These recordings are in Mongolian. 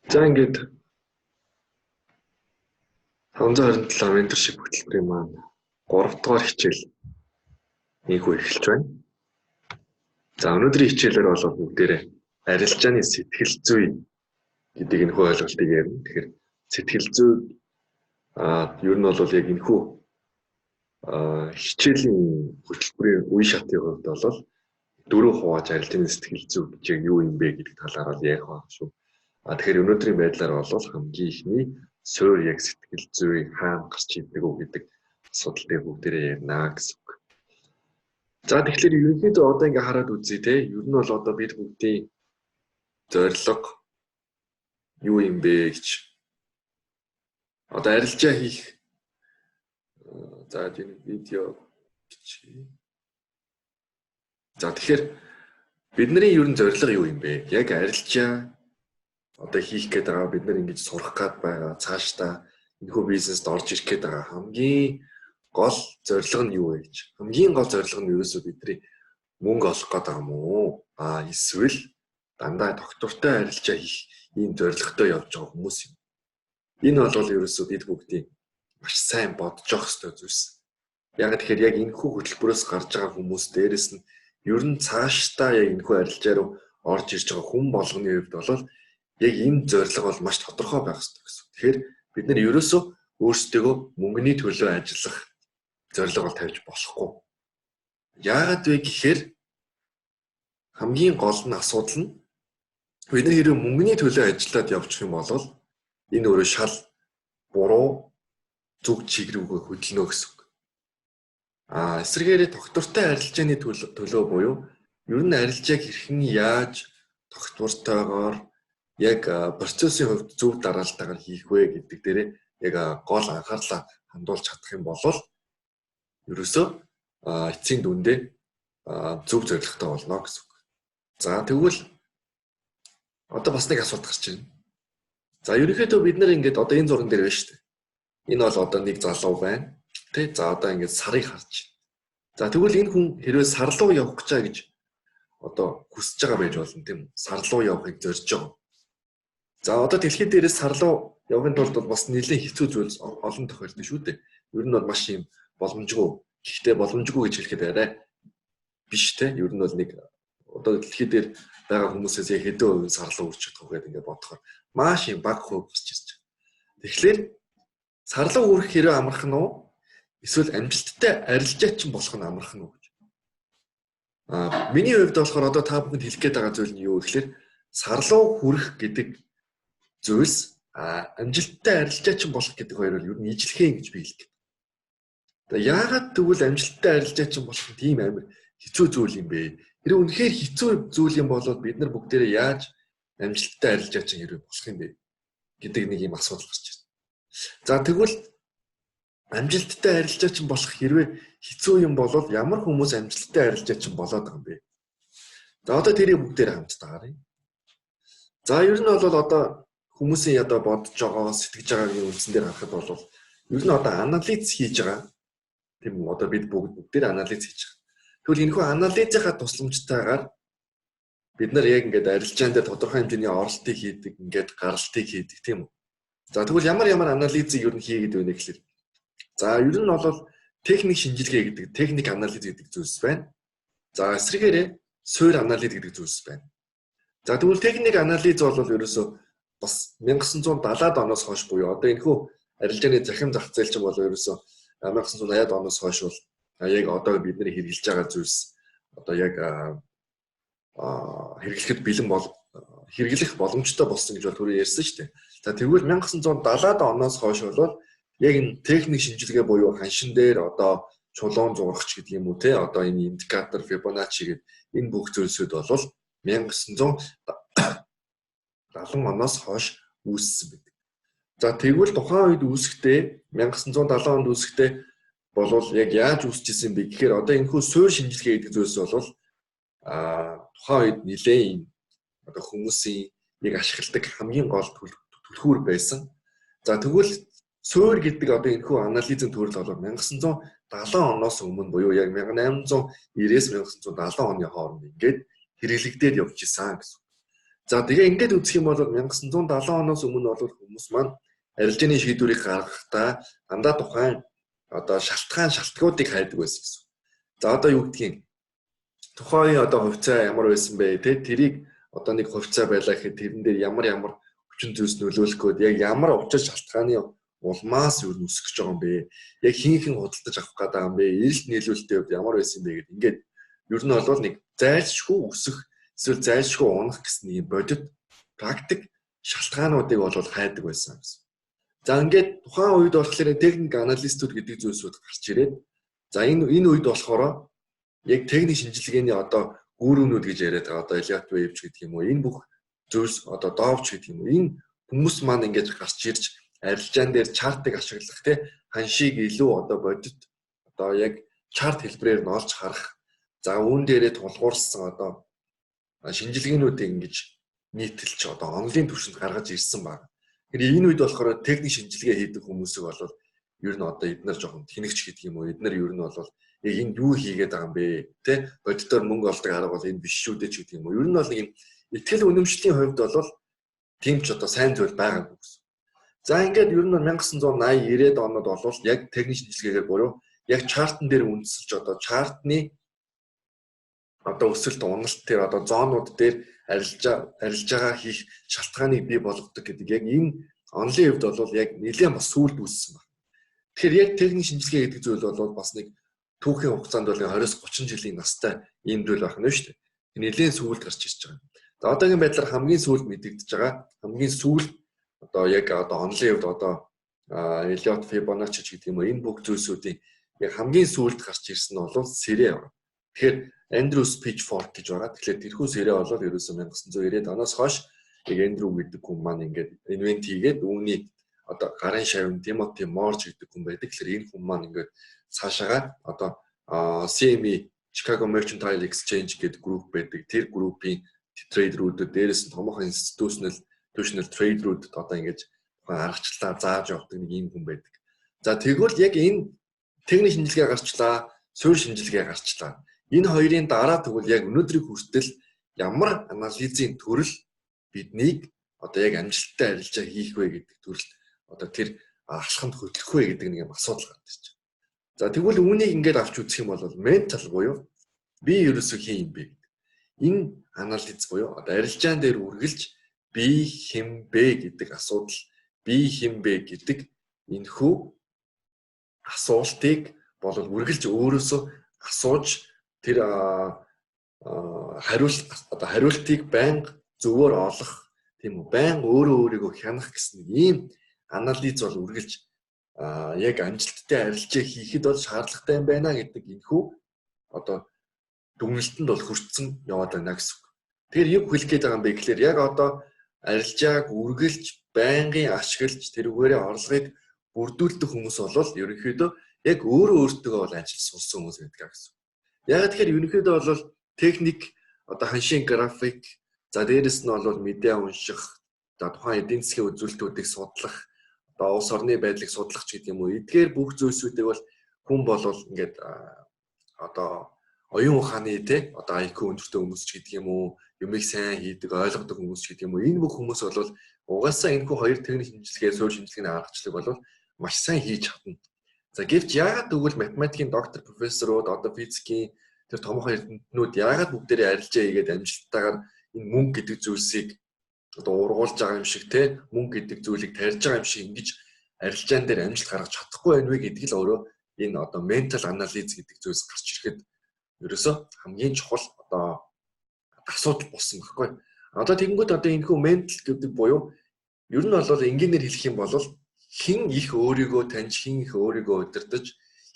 За, ингээд 527 mentorship хөтөлбөрийн маань 3 дугаар хичээл ийхүү эхэлж байна. За, өнөөдрийн хичээлээр бол бүгдээрээ арилжааны сэтгэл зүй гэдэг энэхүү ойлголтыг ярина. Тэгэхээр сэтгэл зүй ер нь бол яг энэхүү хичээлийн хөтөлбөрийн үе шатын хувьд бол дөрөв хувааж арилжааны сэтгэл зүй гэж яг юу юм бэ гэдэг талаар бол ярих байх шүү. Тэгэхээр өнөөдрийн байдлаар бол хамгийн эхний суур яг сэтгэл зүй хаана гарч ирдэг үү гэдэг асуудал дээр бүгдээрээ ярина гэсэн үг. За, тэгэхээр ерөнхийдөө одоо ингээ хараад үзье те. Ер нь бол одоо бид бүгдийн зорилго юу юм бэ гэж. Одоо арилжаа хийх, за, энэ видео гэж. За, тэгэхээр бидний ер нь зорилго юу юм бэ? Яг арилжаа одоо хийх гээд байгаа, бид нар ингэж сурах гээд байгаа, цаашдаа энэхүү бизнест орж ирэх гээд байгаа хамгийн гол зорилго нь юу вэ гэж. Хамгийн гол зорилго нь ерөөсөө бидний мөнгө олох гээд байгаа юм уу? Эсвэл дандаа тогтвортой арилжаа хийх ийм зорилготой явж байгаа хүмүүс юм. Энэ бол ерөөсөө бид бүгдийн маш сайн бодож явах ёстой зүйлс. Яг тэгэхээр яг энэхүү хөтөлбөрөөс гарч байгаа хүмүүс, дээрэс нь ер нь цаашдаа яг энэхүү арилжаа руу орж ирж байгаа хүн болгоны хувьд бол яг энэ зорилго бол маш тодорхой байх ёстой гэсэн. Тэгэхээр бид нар ерөөсөө өөрсдөө мөнгөний төлөө ажиллах зорилго бол тавьж болохгүй. Яагаад вэ гэхээр хамгийн гол нь асуудал нь бид нар хэрвээ мөнгөний төлөө ажиллаад явчих юм бол энэ өөрөө шал буруу зүг чиг рүүгээ хөдөлнө гэсэн үг. Эсрэгээрээ тогтвортой арилжааны төлөө буюу ер нь арилжааг хэрхэн яаж тогтвортойгоор яг процессын хувьд зөв дараалтайгаар хийх вэ гэдэг дээрээ яг гол анхаарлаа хандуулж чадах юм бол ерөөсөө эцсийн дүндээ зөв зорилготой болно гэсэн үг. За, тэгвэл одоо бас нэг асуулт гарч ирнэ. За, ерөнхийдөө бид нар ингээд одоо энэ зурган дээр байна шүү дээ. Энэ бол одоо нэг залуу байна. Тэ? За, одоо ингээд сарыг харж байна. За, тэгвэл энэ хүн хэрвээ сар руу явах гэж байгаа гэж одоо хүсэж байгаа байж болно, тийм үү? Сар руу явахыг зорж байгаа. За, одоо дэлхий дээрээс сар руу явахын тулд бол бас нэлээд хэцүү зүйл олон тохиолдсон шүү дээ. Ер нь бол маш юм боломжгүй. Гэхдээ боломжгүй гэж хэлэхэд арай биш те. Ер нь бол нэг одоо дэлхий дээр байгаа хүмүүсээс яг хэдэн хувь сар руу үрж чадах вэ гэдэг ингээд бодохоор маш юм бага хувь гарч ирж байгаа. Тэгэхээр сар руу үрэх хэрэг амархан уу? Эсвэл амжилттай арилжаачин болох нь амархан уу гэж. Миний хувьд болохоор одоо та бүхэнд хэлэх гээд байгаа зүйл нь юу гэхээр сар руу хүрэх гэдэг зүйлс амжилттай арилжаачин болох гэдэг хоёр бол ер нь ижлэхэн гэж би хэлдэг. За, яагаад тэгвэл амжилттай арилжаачин болох нь тийм амар хэцүү зүйл юм бэ? Тэр үнэхээр хэцүү зүйл юм болоод бид нар бүгдээрээ яаж амжилттай арилжаачин хэрэг болох юм бэ гэдэг нэг юм асуудал гарч ирнэ. За, тэгвэл амжилттай арилжаачин болох хэрвээ хэцүү юм бол ямар хүмүүс амжилттай арилжаачин болоод байгаа юм бэ? За, одоо тэрийг бүгдээрээ хамтдаа харъя. За, ер нь бол одоо хүмүүсийн одоо бодож байгаа, сэтгэж байгаагийн үндсэн дээр харахад бол ер нь одоо анализ хийж байгаа. Тийм үү? Одоо бид бүгд анализ хийж байгаа. Тэгвэл энэхүү анализынхаа тусламжтайгаар бид нар яг ингээд арилжаан дээр тодорхой хэмжээний оролтыг хийдэг, ингээд гаралтыг хийдэг, тийм үү? За, тэгвэл ямар ямар анализыг ер нь хийгээд байна гэхэлэр, за, ер нь бол техник шинжилгээ гэдэг, техник анализ гэдэг зүйлс байна. За, эсрэгээрээ суурь анализ гэдэг зүйлс байна. За, тэгвэл техник анализ бол ерөөсөө бас 1970-ад оноос хойш буюу одоо энэхүү арилжааны захим зах зээл чинь бол ерөөсөө 1980-ад оноос хойш бол яг одоо бидний хэрэглэж байгаа зүйлс одоо яг хэрэглэхэд бэлэн бол хэрэглэх боломжтой болсон гэж бол түрүү ярьсан шүү дээ. За, тэгвэл 1970-ад оноос хойш бол яг энэ техник шинжилгээ буюу ханшин дээр одоо чулуун зурагч гэдэг юм уу те, одоо энэ индикатор, Fibonacci гэдэг энэ бүх зүйлсүүд бол 1970 оноос хойш үүссэн байдаг. За, тэгвэл тухайн үед үүсэхдээ, 1970 онд үүсэхдээ болвол яг яаж үүсэж исэн бэ гэхээр одоо энэхүү суурь шинжилгээ гэдэг зүйлс бол тухайн үед нэлээд одоо хүмүүсийн яг ашигладаг хамгийн гол түлхүүр байсан. За, тэгвэл суурь гэдэг одоо энэхүү анализын төрөл бол 1970 оноос өмнө буюу яг 1890-ээс 1970 оны хооронд ингээд хэрэглэгдээд явж исэн гэсэн. За, тэгээ ингээд үзэх юм бол 1970 оноос өмнө бол хүмүүс маань арилжааны шийдвэрийг гаргахдаа дандаа тухайн одоо шалтгаан шалтгуудыг хайдаг байсан гэсэн. За, одоо юу гэдгийг, тухайн үеийн одоо хувьцаа ямар байсан бэ те, тэрийг одоо нэг хувьцаа байлаа гэхэд тэрэн дээр ямар ямар хүчин зүйлс нөлөөлөх гээд, яг ямар учир шалтгааны улмаас юу өсөх гэж байгаа юм бэ? Яг хэн хэн худалдаж авах гээд байгаа юм бэ? Эрэлт нийлүүлэлтийн хувьд ямар байсан юм бэ гэдэг, ингээд ер нь бол нэг зайлшгүй өсөх эсвэл зайлшгүй унах гэсэн нэг бодит практик шалтгаануудыг бол хайдаг байсан гэсэн. За, ингээд тухайн үед болохоор техник аналистууд гэдэг зүйлсүүд гарч ирээд, за, энэ үед болохоор яг техник шинжилгээний одоо гүрүүнүүд гэж яриад байгаа, одоо Elliott Wave гэдэг юм уу, энэ бүх зүйлс, одоо Dow гэдэг юм уу, энэ хүмүүс маань ингээд гарч ирж арилжаан дээр chart ыг ашиглах те, ханшийг илүү одоо бодит одоо яг chart хэлбэрээр нь олж харах, за, үүн дээрээ тулгуурсан одоо шинжилгээнүүдийг ингэж нийтэлж одоо онолын түвшинд гаргаж ирсэн байна. Тэгэхээр энэ үед болохоор техник шинжилгээ хийдэг хүмүүсийг бол ер нь одоо эднэр жоохон тэнэгч гэдэг юм уу, эднэр ер нь бол яг энд юу хийгээд байгаа юм бэ те, бодитоор мөнгө олдог арга бол энэ биш шүү дээ ч гэдэг юм уу. Ер нь бол нэг юм итгэл үнэмшлийн хувьд бол тийм ч одоо сайн зүйл байгаагүй гэсэн. За, ингээд ер нь 1980 90-ад онууд бол яг техник шинжилгээгээр буюу яг chart ан дээр үндэслэж одоо chart ны одоо өсөлт уналт дээр одоо zone ууд дээр арилжаагаа хийх шалтгааныг бий болгодог гэдэг яг энэ онолын хувьд бол яг нэлээд бас сүүлд үүссэн байна. Тэгэхээр яг техник шинжилгээ гэдэг зүйл бол бас нэг түүхийн хугацаанд бол 20-30 жилийн настай ийм зүйл байх нь шүү дээ. Нэлээд сүүлд гарч ирж байгаа. За, одоогийн байдлаар хамгийн сүүлд мэдэгдэж байгаа, хамгийн сүүлд одоо яг одоо онолын хувьд одоо Elliott, Fibonacci гэдэг юм уу, энэ бүх зүйлсүүдийн яг хамгийн сүүлд гарч ирсэн нь бол сэрээ байна. Тэгэхээр Andrews Pitchfork гэж байгаа. Тэгэхээр тэрхүү сэрээ бол ерөөсөө 1990-ад оноос хойш яг Andrew гэдэг хүн маань ингээд invent хийгээд, үүний одоо гарын шавь Тимоти Морж гэдэг хүн байдаг. Тэгэхээр энэ хүн маань ингээд цаашаагаа одоо CME, Chicago Mercantile Exchange гэдэг групп байдаг. Тэр группийн trader үүдүүд, дээрээс нь томоохон institutional trader үүдэд одоо ингэж аргачлалаа зааж явдаг нэг ийм хүн байдаг. За, тэгвэл яг энэ техник шинжилгээ гарчлаа, суурь шинжилгээ гарчлаа. Энэ хоёрын дараа тэгвэл яг өнөөдрийг хүртэл ямар анализийн төрөл биднийг одоо яг амжилттай арилжаа хийх вэ гэдэг төрөл, одоо тэр алхамд хөтлөх вэ гэдэг нэг юм асуудал гарч ирж байгаа. За, тэгвэл үүнийг ингээд авч үзэх юм бол mental буюу би ерөөсөө хэн юм бэ гэдэг. Энэ анализ буюу одоо арилжаан дээр үргэлж би хэн бэ гэдэг асуудал, би хэн бэ гэдэг энэхүү асуултыг бол үргэлж өөрөөсөө асууж, тэр хариулт, одоо хариултыг байнга зөвөөр олох, тийм үү, байнга өөрөө өөрийгөө хянах гэсэн нэг ийм анализ бол үргэлж яг амжилттай арилжаа хийхэд бол шаардлагатай юм байна гэдэг энэхүү одоо дүгнэлтэнд бол хүртсэн яваад байна гэсэн үг. Тэгэхээр юу хэлэх гээд байгаа юм бэ гэхээр яг одоо арилжааг үргэлж байнгын ашиглаж, тэрүүгээрээ орлогыг бүрдүүлдэг хүмүүс бол ерөнхийдөө яг өөрөө өөртөө бол ажиллаж сурсан хүмүүс байдаг гэсэн. Яг тэгэхээр ерөнхийдөө бол техник, одоо ханшийн график, за, дээрэс нь бол мэдээ унших, за, тухайн эдийн засгийн үзүүлэлтүүдийг судлах, одоо улс орны байдлыг судлах ч гэдэг юм уу. Эдгээр бүх зүйлсүүдийг бол хүн болвол ингээд одоо оюун ухааны те, одоо IQ өндөртэй хүмүүс ч гэдэг юм уу, юмыг сайн хийдэг, ойлгодог хүмүүс ч гэдэг юм уу. Энэ бүх хүмүүс бол угаасаа энэхүү хоёр техник шинжилгээ, суурь шинжилгээний аргачлалыг бол маш сайн хийж чадна. За, гэвч яагаад тэгвэл математикийн доктор, профессорууд, одоо физикийн тэр томоохон эрдэмтнүүд яагаад бүгдээрээ арилжаа хийгээд амжилттайгаар энэ мөнгө гэдэг зүйлсийг одоо ургуулж байгаа юм шиг те, мөнгө гэдэг зүйлийг тарьж байгаа юм шиг ингэж арилжаан дээр амжилт гаргаж чадахгүй байна вэ гэдэг л өөрөө энэ одоо mental analysis гэдэг зүйлс гарч ирэхэд ерөөсөө хамгийн чухал одоо асуудал болсон байхгүй. Одоо тэгэнгүүт одоо энэхүү mental гэдэг буюу ер нь бол энгийнээр хэлэх юм бол хэн их өөрийгөө таньж, хэн их өөрийгөө удирдах,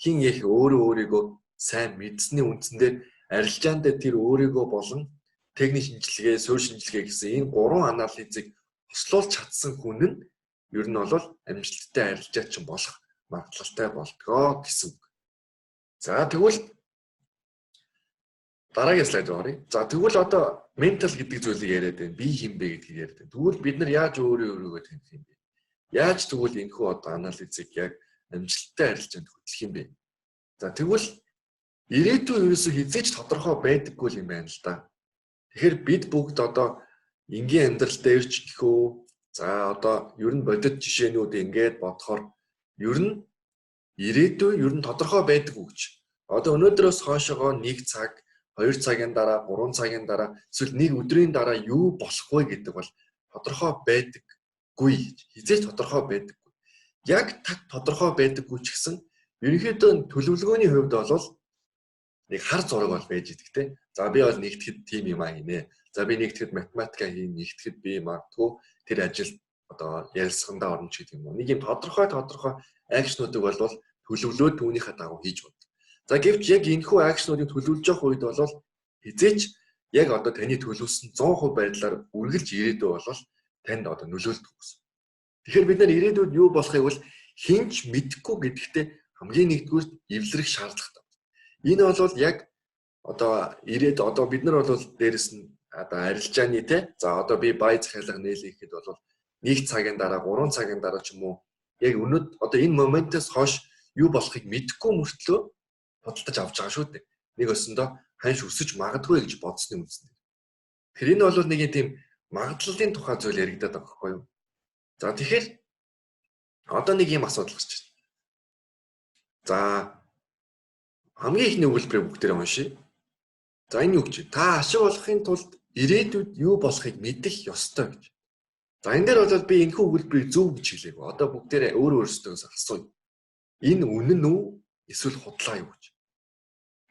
хэн их өөрөө өөрийгөө сайн мэдсэний үндсэн дээр арилжаан дээр тэр өөрийгөө болон техник шинжилгээ, суурь шинжилгээ гэсэн энэ гурван анализыг хослуулж чадсан хүн нь ер нь бол амжилттай арилжаачин болох магадлалтай болдгоо гэсэн үг. За, тэгвэл дараагийн слайд руу оръё. За, тэгвэл одоо mental гэдэг зүйлийг яриад байна. Би хэн бэ гэдгийг яриад байна. Тэгвэл бид нар яаж өөрөө өөрийгөө таних юм бэ? Яаж тэгвэл энэхүү одоо анализыг яг амжилттай арилжаанд хөтлөх юм бэ? За, тэгвэл ирээдүйн ерөөсөө хэзээ ч тодорхой байдаггүй юм байна л да. Тэгэхээр бид бүгд одоо Энгийн амьдрал дээр ч гэхүү, за одоо ер нь бодит жишээнүүд ингээд бодохоор ер нь ирээдүй ер нь тодорхой байдаггүй гэж. Одоо өнөөдрөөс хойшоогоо 1 цаг, 2 цагийн дараа, 3 цагийн дараа эсвэл нэг өдрийн дараа юу болох вэ гэдэг бол тодорхой байдаггүй. Хизээч тодорхой байдаггүй. Яг тодорхой байдаггүй ч гэсэн ерөнхийдөө төлөвлөгөөний хувьд бол нэг хар зураг бол байж идэг те. За би бол нэгтгэхэд тийм юм аа хийнэ. За би нэгтгэхэд математика хийн, нэгтгэхэд би магадгүй тэр ажил одоо ярилцлагандаа орно ч гэдэг юм уу. Нэг юм тодорхой акшнуудыг бол төлөвлөөд түүнийхээ дагуу хийж бод. За гэвч яг энэхүү акшнуудыг төлөвлөж явах үед бол хизээч яг одоо таны төлөвлөсөн 100% байдлаар үргэлж ирээдүй бол танд одоо нөлөөлдөг гэсэн. Тэгэхээр бид нар ирээдүйд юу болохыг бол хэн ч мэдэхгүй гэдэгтээ хамгийн нэгдүгüрт эвлэрэх шаардлагатай. Энэ бол яг одоо ирээд одоо бид нар бол дээрэс нь одоо арилжааны те, за одоо би бай захиалга нээлээ гэхэд бол 1 цагийн дараа, 3 цагийн дараа ч юм уу яг өнөөд одоо энэ моментээс хойш юу болохыг мэдэхгүй мөртлөө худалдаж авч байгаа шүү дээ. Нэг өсөндөө ханш өсөж магадгүй гэж бодсны үндсэн. Тэгэхээр энэ бол нэг юм тийм магадлалын тухай зүйл яригадаад байгаа байхгүй юу? За тэгэхээр одоо нэг юм асуудал гарч байна. За хамгийн ихний өгүүлбэрийг бүгдээрээ уншъя. За энэ юу гэж? Та ашиг олохын тулд ирээдүйд юу болохыг мэдэх ёстой гэж. За энэ дээр бол би энэхүү өгүүлбэрийг зөв гэж хэлээгүй. Одоо бүгдээрээ өөр өөрсдөөс асууя. Энэ үнэн үү эсвэл худлаа юу гэж.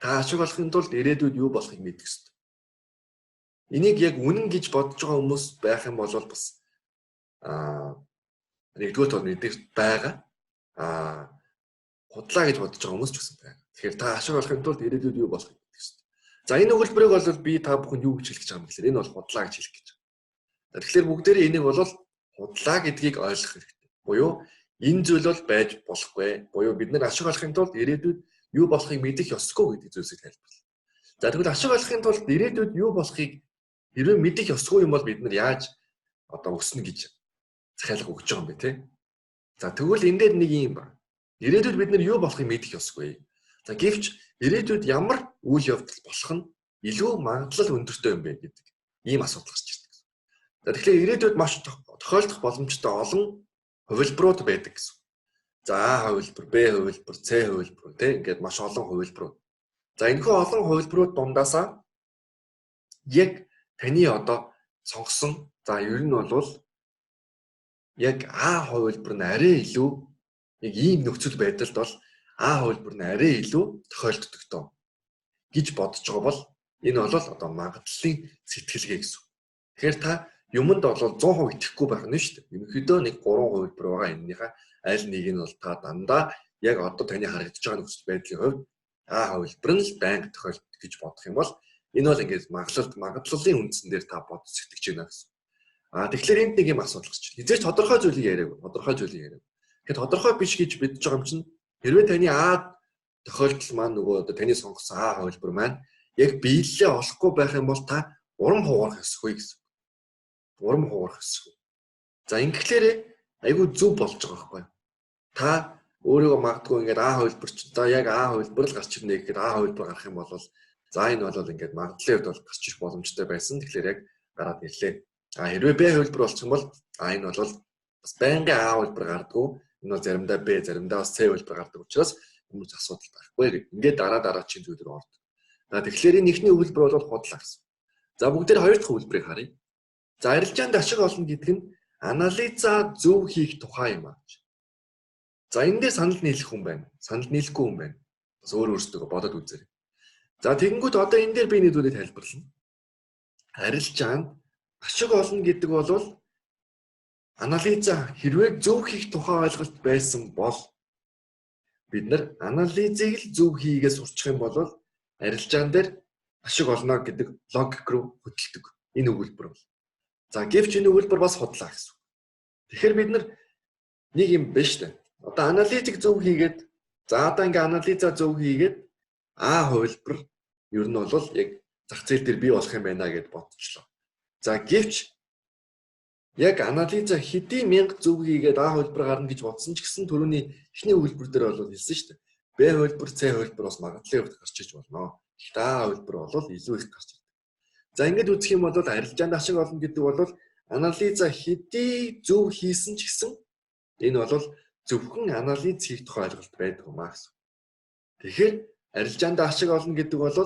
Та ашиг олохын тулд ирээдүйд юу болохыг мэдэх ёстой. Энийг яг үнэн гэж бодож байгаа хүмүүс байх юм бол бас нэгдүгээр тоо мэдэх байгаа. Худлаа гэж бодож байгаа хүмүүс ч гэсэн байна. Тэгэхээр та ашиг олохын тулд ирээдүйд юу болохыг мэдэх ёстой. За энэ өгүүлбэрийг бол би та бүхэнд юу гэж хэлэх гэж байгаа юм гэхээр энэ бол худлаа гэж хэлэх гэж байгаа. Тэгэхээр бүгдээрээ энийг бол худлаа гэдгийг ойлгох хэрэгтэй. Буюу энэ зүйл бол байж болохгүй. Буюу бид нар ашиг олохын тулд ирээдүйд юу болохыг мэдэх ёсгүй гэдэг зүйлсийг тайлбарлана. За тэгвэл ашиг олохын тулд ирээдүйд юу болохыг хэрвээ мэдэх ёсгүй юм бол бид нар яаж одоо өснө гэж захиалга өгч байгаа юм бэ те? За тэгвэл энэ дээр нэг юм ба. Ирээдүйд бид нар юу болохыг мэдэх ёсгүй. За гэвч ирээдүйд ямар үйл явдал болох нь илүү магадлал өндөртэй юм бэ гэдэг ийм асуудал гарч ирдэг. За тэгэхээр ирээдүйд маш тохиолдох боломжтой олон хувилбарууд байдаг гэсэн. За А хувилбар, Б хувилбар, С хувилбар тийм ингээд маш олон хувилбарууд. За энэхүү олон хувилбарууд дундаасаа яг таны одоо сонгосон за ер нь бол яг А хувилбар нь арай илүү яг ийм нөхцөл байдалд бол А хувилбар нь арай илүү тохиолддог доо гэж бодож байгаа бол энэ бол одоо магадлалын сэтгэлгээ гэсэн. Тэгэхээр та юмд бол 100% итгэхгүй байх нь шүү дээ. Ерөнхийдөө нэг 3 хувилбар байгаа, энэнийхээ аль нэг нь бол та дандаа яг одоо таны харагдаж байгаа нөхцөл байдлын хувьд А хувилбар нь л байнга тохиолддог гэж бодох юм бол энэ бол ингээд магадлалын үндсэн дээр та бодож сэтгэж байна гэсэн. Тэгэхээр энд нэг юм асуудал гарч байна. Хизээч тодорхой зүйлийг яриаг. Тодорхой зүйлийг яриаг. Тэгэхээр тодорхой биш гэж мэдж байгаа юм чинь хэрвээ таны А тохиолдол маань нөгөө одоо таны сонгосон А хувилбар маань яг биелэлээ олохгүй байх юм бол та урам хугарах ёсгүй гэсэн. Урам хугарах ёсгүй. За ингэхлээрээ айгүй зөв болж байгаа байхгүй юу? Та өөрийгөө магадгүй ингээд А хувилбар чинь за яг А хувилбар л гарч ирнэ гэхэд А хувилбар гарах юм бол за энэ бол ингээд магадлалын хувьд бол гарч ирэх боломжтой байсан. Тэгэхээр яг гараад ирлээ. Хэрвээ Б хувилбар болчих юм бол энэ бол бас байнгын А хувилбар гардаггүй. Энэ бол заримдаа Б, заримдаа бас С хувилбар гардаг учраас хүмүүс асуудал байхгүй гэх. Ингээд дараа чинь зүйл рүү ордог. За тэгэхээр энэ эхний өгүүлбэр бол худлаа гэсэн. За бүгдээр хоёр дахь өгүүлбэрийг харъя. За арилжаанд ашиг олно гэдэг нь анализа зөв хийх тухай юм аа гэж. За энэ дээр санал нийлэх хүн байна. Санал нийлэхгүй хүн байна. Бас өөр өөрсдөө бодоод үзээрэй. За тэгэнгүүт одоо энэ дээр би нэг зүйлийг тайлбарлана. Арилжаанд ашиг олно гэдэг бол анализа хэрвээ зөв хийх тухай ойлголт байсан бол бид нар анализыг л зөв хийгээ сурчих юм бол арилжаан дээр ашиг олно гэдэг логик руу хөдөлдөг. Энэ өгүүлбэр бол. За гэвч энэ өгүүлбэр бас худлаа гэсэн. Тэгэхээр бид нар нэг юм биш үү? Одоо аналитик зөв хийгээд за одоо ингээ анализа зөв хийгээд А хувилбар ер нь бол яг зах зээл дээр бий болох юм байна гэд бодчихлоо. За гэвч яг анализа хэдий мянга зөв хийгээд А хувилбар гарна гэж бодсон ч гэсэн түрүүний эхний өгүүлбэр дээр бол хэлсэн шүү дээ. Б хувилбар, С хувилбар бас магадлалын хувьд гарч иж болно. Гэхдээ А хувилбар бол илүү их гарч ирдэг. За, ингээд үзэх юм бол арилжаанд ашиг олно гэдэг бол анализа хэдий зөв хийсэн ч гэсэн энэ бол зөвхөн анализ хийх тухай ойлголт байдаг юм аа гэсэн. Тэгэхээр арилжаанд ашиг олно гэдэг бол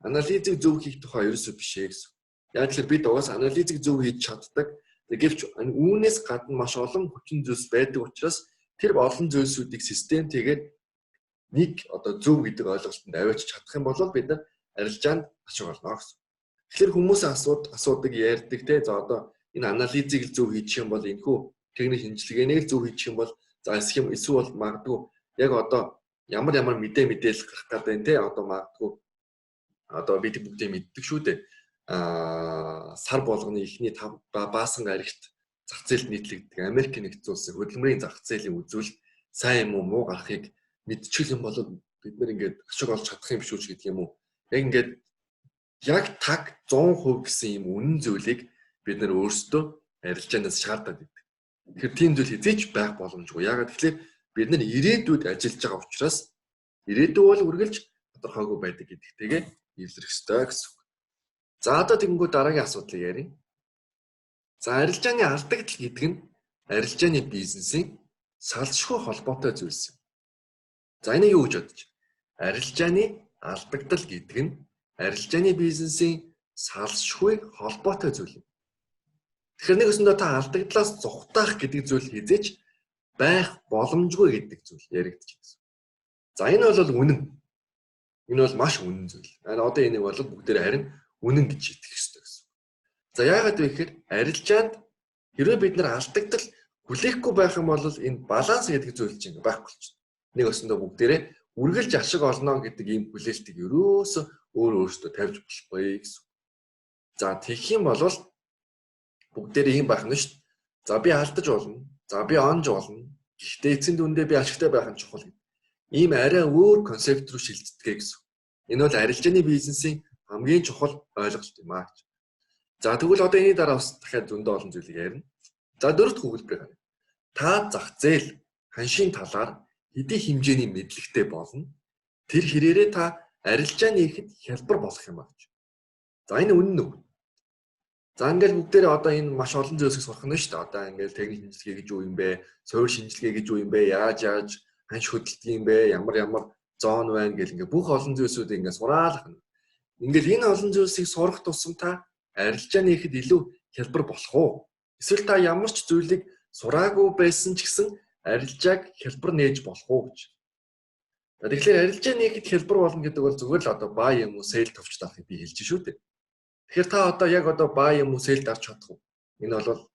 анализыг зөв хийх тухай ерөөсөө биш ээ гэсэн. Яг тэгэхээр бид угаас анализыг зөв хийж чаддаг. Гэвч үүнээс гадна маш олон хүчин зүйлс байдаг учраас тэр олон зүйлсүүдийг системтэйгээр нэг одоо зөв гэдэг ойлголтод аваачиж чадах юм бол бид нар арилжаанд ашиг олно гэсэн. Тэгэхээр хүмүүс асуудаг, ярьдаг те, за одоо энэ анализыг л зөв хийчих юм бол, энэхүү техник шинжилгээнийг л зөв хийчих юм бол, за эсвэл бол магадгүй яг одоо ямар ямар мэдээлэл гарах гэдэг байна те, одоо магадгүй одоо бид бүгдээ мэддэг шүү дээ. Сар болгоны эхний 5 баасан гарагт зах зээлд нийтлэгддэг Америк нэгдсэн улсын хөдөлмөрийн зах зээлийн үзүүлэлт сайн юм уу муу гарахыг мэдчихэл юм бол бид нэр ингээд ашиг олж чадах юм шүү ч гэдэг юм уу. Яг ингээд яг таг 100% гэсэн юм үнэн зүйлийг бид нэр өөрсдөө арилжаанаас шаардаад байдаг. Тэгэхээр тийм зүйл хэзээ ч байх боломжгүй. Яагаад гэвэл бид нар ирээдүйд ажиллаж байгаа учраас ирээдүй бол үргэлж тодорхойгүй байдаг гэдэгтэйгээ эвлэрэх ёстой гэсэн үг. За, одоо тэгэнгүүт дараагийн асуудлыг ярья. За, арилжааны алдагдал гэдэг нь арилжааны бизнесийн салшгүй холбоотой зүйлс юм. За, энийг юу гэж бодож байна? Арилжааны алдагдал гэдэг нь арилжааны бизнесийн салшгүй холбоотой зүйл юм. Тэгэхээр нэг өсөндөө та алдагдлаас зугтаах гэдэг зүйл хэзээ ч байх боломжгүй гэдэг зүйл яригдчих гэсэн. За, энэ бол үнэн. Энэ бол маш үнэн зүйл. Одоо энийг бол бүгдээр харин үнэн гэж итгэх ёстой гэсэн. За, яагаад вэ гэхээр арилжаанд хэрвээ бид нар алдагдал хүлээхгүй байх юм бол энэ баланс гэдэг зүйл чинь байхгүй болчихно. Нэг өсөндөө бүгдээрээ үргэлж ашиг олно гэдэг ийм хүлээлтийг ерөөсөө өөр өөртөө тавьж болохгүй гэсэн. За, тэгэх юм бол бүгдээрээ ийм байх нь шүү дээ. За, би алдаж болно. За, би онж болно. Гэхдээ эцсийн дүндээ би ашигтай байх нь чухал гэдэг. Ийм арай өөр концепт рүү шилждэг гэсэн. Энэ бол арилжааны бизнесийн хамгийн чухал ойлголт юм аа гэж. За, тэгвэл одоо энэний дараа бас дахиад зөндөө олон зүйлийг ярина. За, дөрөв дэх өгүүлбэрийг харъя. Та зах зээл ханшийн талаар хэдий хэмжээний мэдлэгтэй болно. Тэр хэрээрээ та арилжаа нээхэд хялбар болох юм аа гэж. За, энэ үнэн үү? За, ингээл бүгдээрээ одоо энэ маш олон зүйлсийг сурах нь шүү дээ. Одоо ингээл техник шинжилгээ гэж юу юм бэ? Суурь шинжилгээ гэж юу юм бэ? Яаж яаж ханш хөдөлдөг юм бэ? Ямар ямар зон байна гэл ингээ бүх олон зүйлсүүдийг ингээ сураал. Ингээл энэ олон зүйлсийг сурах тусам та арилжаа нээхэд илүү хялбар болох уу? Эсвэл та ямар ч зүйлийг сураагүй байсан ч гэсэн арилжааг хялбар нээж болох уу гэж. Тэгэхээр арилжаа нээхэд хялбар болно гэдэг бол зүгээр л одоо buy юм уу sell товч дарахыг би хэлж шүү дээ. Тэгэхээр та одоо яг одоо buy юм уу sell дарч чадах уу? Энэ бол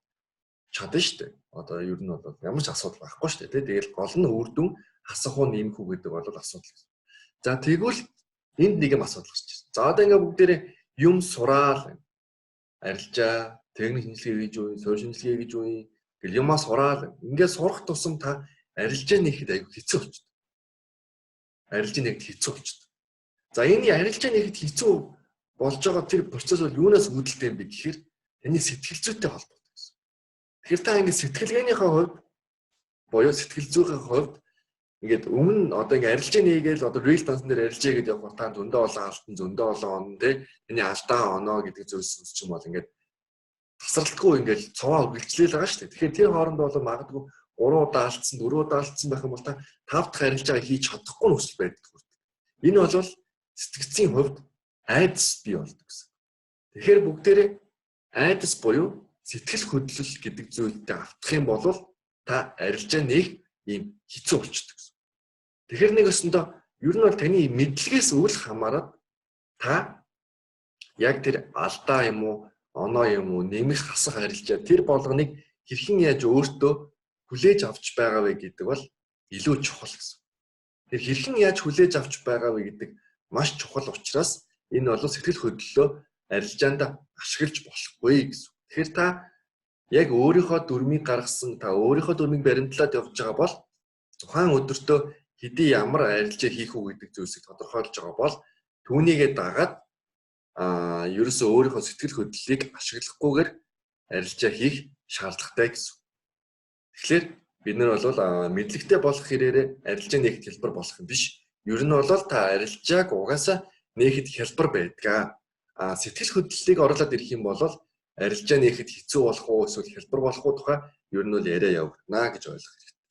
чадна шүү дээ. Одоо ер нь бол ямар ч асуудал байхгүй шүү дээ. Тэгэл гол нь үр дүн хасах уу нэмэх үү гэдэг бол асуудал. За, тэгвэл энд нэг юм асуудал гарч ирсэн. За, одоо ингээ бүгдээрээ юм сураал, арилжаа, техник шинжилгээ гэж юу, суурь шинжилгээ гэж юу гэл юмаа сураал. Ингээ сурах тусам та арилжаа нээхэд айгүй хэцүү болчихдог. Арилжаа нээхэд хэцүү болчихдог. За, энэ арилжаа нээхэд хэцүү болж байгаа тэр процесс бол юунаас үүдэлтэй юм бэ гэхээр таны сэтгэл зүйтэй холбоотой гэсэн. Тэгэхээр та ингээ сэтгэлгээнийхээ хувьд буюу сэтгэл зүйн хувьд ингээд өмнө одоо ингээ арилжаа нээгээл одоо real дансан дээр арилжаа гэдээ явахаар та зөндөө олон алтан, зөндөө олон он тий, таны алдаа оноо гэдэг зүйлс ч юм бол ингээд тасралтгүй ингээд цуваа үргэлжлээл байгаа шүү дээ. Тэгэхээр тэр хоорондоо бол магадгүй 3 удаа алдсан, 4 удаа алдсан байх юм бол та 5 дахь арилжаа хийж чадахгүй нөхцөл байдаг. Энэ бол сэтгцийн хувьд айдас бий болдог гэсэн. Тэгэхээр бүгдээрээ айдас буюу сэтгэл хөдлөл гэдэг зүйлдээ автах юм бол та арилжаа нэг ийм хэцүү болчдөг гэсэн. Тэгэхээр нэг өсөндөө ер нь бол таны мэдлэгээс үл хамааран та яг тэр алдаа юм уу, оноо юм уу, нэмэх хасах арилжаа тэр болгоныг хэрхэн яаж өөртөө хүлээж авч байгаа вэ гэдэг бол илүү чухал гэсэн. Тэр хэрхэн яаж хүлээж авч байгаа вэ гэдэг маш чухал учраас энэ бол сэтгэл хөдлөлөө арилжаанд ашиглаж болохгүй гэсэн. Тэгэхээр та яг өөрийнхөө дүрмийг гаргасан, та өөрийнхөө дүрмийг баримтлаад явж байгаа бол тухайн өдөртөө хэдий ямар арилжаа хийх үү гэдэг зүйлсийг тодорхойлж байгаа бол түүнийгээ дагаад ерөөсөө өөрийнхөө сэтгэл хөдлөлийг ашиглахгүйгээр арилжаа хийх шаардлагатай гэсэн. Тэгэхээр бид нар бол мэдлэгтэй болох хэрээрээ арилжаа нээхэд хялбар болох юм биш. Ер нь бол та арилжааг угаасаа нээхэд хялбар байдаг. А сэтгэл хөдлөлийг оруулаад ирэх юм бол арилжаа нээхэд хэцүү болох уу эсвэл хялбар болох уу тухай ер нь бол яриа явагдана гэж ойлгох хэрэгтэй.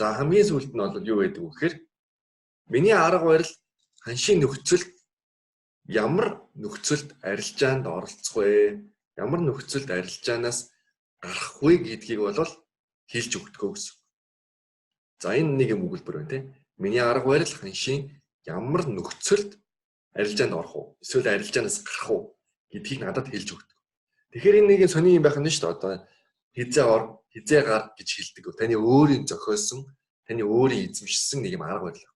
За хамгийн сүүлд нь бол юу байдаг вэ гэхээр миний арга барил ханшийн нөхцөлд ямар нөхцөлд арилжаанд оролцох вэ? Ямар нөхцөлд арилжаанаас гарах вэ гэдгийг бол хэлж өгдөг гэсэн. За энэ нэг юм өгүүлбэр байна тийм. Миний арга барил ханшийн ямар нөхцөлд арилжаанд орох уу? Эсвэл арилжаанаас гарах уу гэдгийг надад хэлж өгдөг. Тэгэхээр энэ нэг сони юм байх нь шүү дээ. Одоо хизээ ор, хизээ гар гэж хэлдэг. Таны өөрийн зохиосон, таны өөрийн эзэмшсэн нэг юм арга барил.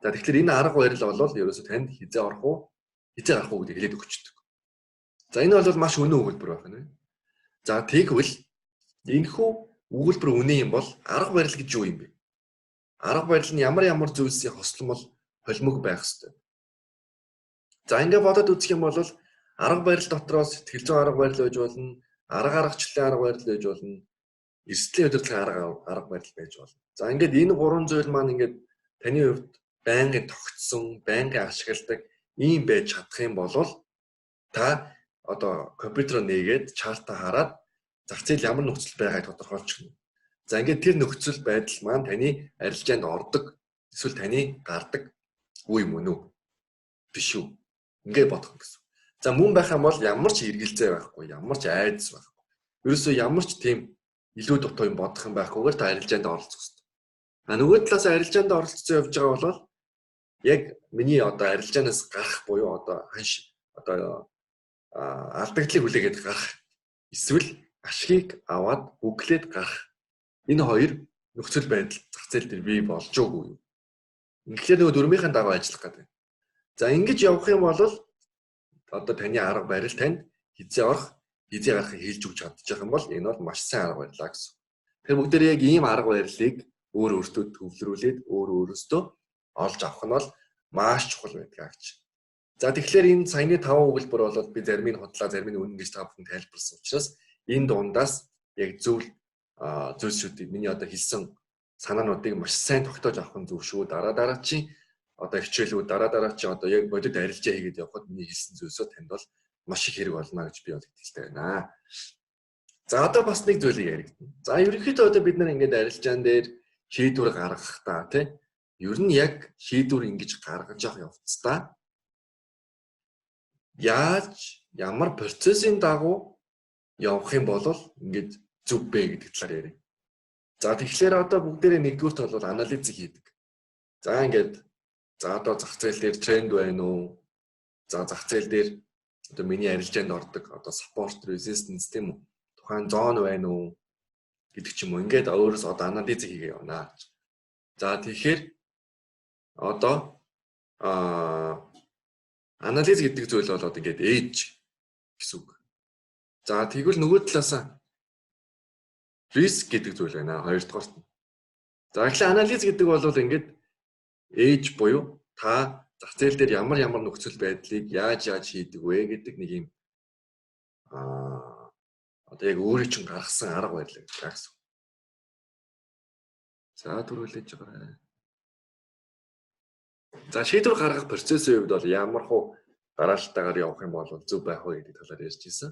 За тэгэхээр энэ арга барил бол ерөөсөө танд хизээ орох уу, хизээ гарах уу гэдгийг хэлээд өгчдөг. За энэ бол маш үнэн өгүүлбэр байх нь. За тэгвэл энэхүү өгүүлбэр үнэн юм бол арга барил гэж юу юм бэ? Арга барил нь ямар ямар зүйлсийн хосломол холимог байх ёстой. За ингээ бодоод үзэх юм бол арга барил дотроо сэтгэл зүйн арга барил байж болно, арга аргачлалын арга барил байж болно, эрсдлийн удирдлагын арга барил байж болно. За ингээд энэ гурван зүйл маань ингээд таны хувьд байнгын тогтсон, байнгын ашигладаг ийм байж чадах юм бол та одоо компьютероо нээгээд чартаа хараад зах зээл ямар нөхцөл байгааг тодорхойлчихно. За ингээд тэр нөхцөл байдал маань таны арилжаанд ордог эсвэл таны гардаг үе мөн үү? Биш үү? Ингээд бодох гэсэн. За мөн байх юм бол ямар ч эргэлзээ байхгүй, ямар ч айдас байхгүй. Ерөөсөө ямар ч тийм илүү дутуу юм бодох юм байхгүйгээр та арилжаанд оролцох хэрэгтэй. А нөгөө талаас арилжаанд оролцсон явж байгаа бол яг миний одоо арилжаанаас гарах буюу одоо ханш одоо алдагдлыг хүлээгээд гарах эсвэл ашигыг аваад бүглээд гарах энэ хоёр нөхцөл байдал зах зээл дээр бий болж байгаагүй юу? Үнэхээр нөгөө дөрмийнхэн дагуу ажиллах гэдэг. За ингэж явах юм бол одоо таны арга барил танд хизээ орох, хизээ гарахыг хэлж өгч чадчих юм бол энэ бол маш сайн арга барилаа гэсэн. Тэгэхээр бүгдээрээ яг ийм арга барилыг өөр өөртөө төвлөрүүлээд өөр өөрөөсөө олж авах нь бол маш чухал байдаг гэж. За тэгэхээр энэ саяны 5 өгүүлбэр бол би зарим нь худлаа, зарим нь үнэн гэж та бүхэн тайлбарласан учраас энэ дундаас яг зөв зүйлсүүдийг миний одоо хэлсэн санаануудыг маш сайн тогтоож авах нь зөв шүү. Дараа дараачийн одоо хичээлүүд дараа дараачийн одоо яг бодит арилжаа хийгээд явхад миний хэлсэн зүйлсөө танд бол маш их хэрэг болно гэж би бол итгэлтэй байна. За одоо бас нэг зүйлийг яригдана. За ерөнхийдөө одоо бид нар ингээд арилжаан дээр шийдвэр гаргахдаа тий ер нь яг шийдвэр ингэж гаргаж явах явцдаа яаж ямар процессын дагуу явах юм бол ингээд зөв бэ гэдэг талаар ярив. За тэгэхээр одоо бүгдээрээ нэгдүгüрт бол анализ хийдэг. За ингээд за одоо зах зээл дээр тренд байна уу? За зах зээл дээр одоо миний арилжаанд ордог одоо support resistance тийм үү? Тухайн зон байна уу гэдэг ч юм уу. Ингээд өөрөөс одоо анализ хийгээ явна. За тэгэхээр одоо анализ гэдэг зүйл бол одоо ингээд age гэсэн үг. За тэгвэл нөгөө талаасаа риск гэдэг зүйл байна хоёрдугаарт нь. За тэгэхээр анализ гэдэг бол ингээд age буюу та зах зээл дээр ямар ямар нөхцөл байдлыг яаж яаж хийдэг вэ гэдэг нэг юм одоо яг өөрөө чинь гаргасан арга барил гэсэн. За түрүүлээж байгаа. За шийдвэр гаргах процессын хувьд бол ямар хуу дараалтайгаар явах юм бол зөв байх вэ гэдэг талаар ярьж ирсэн.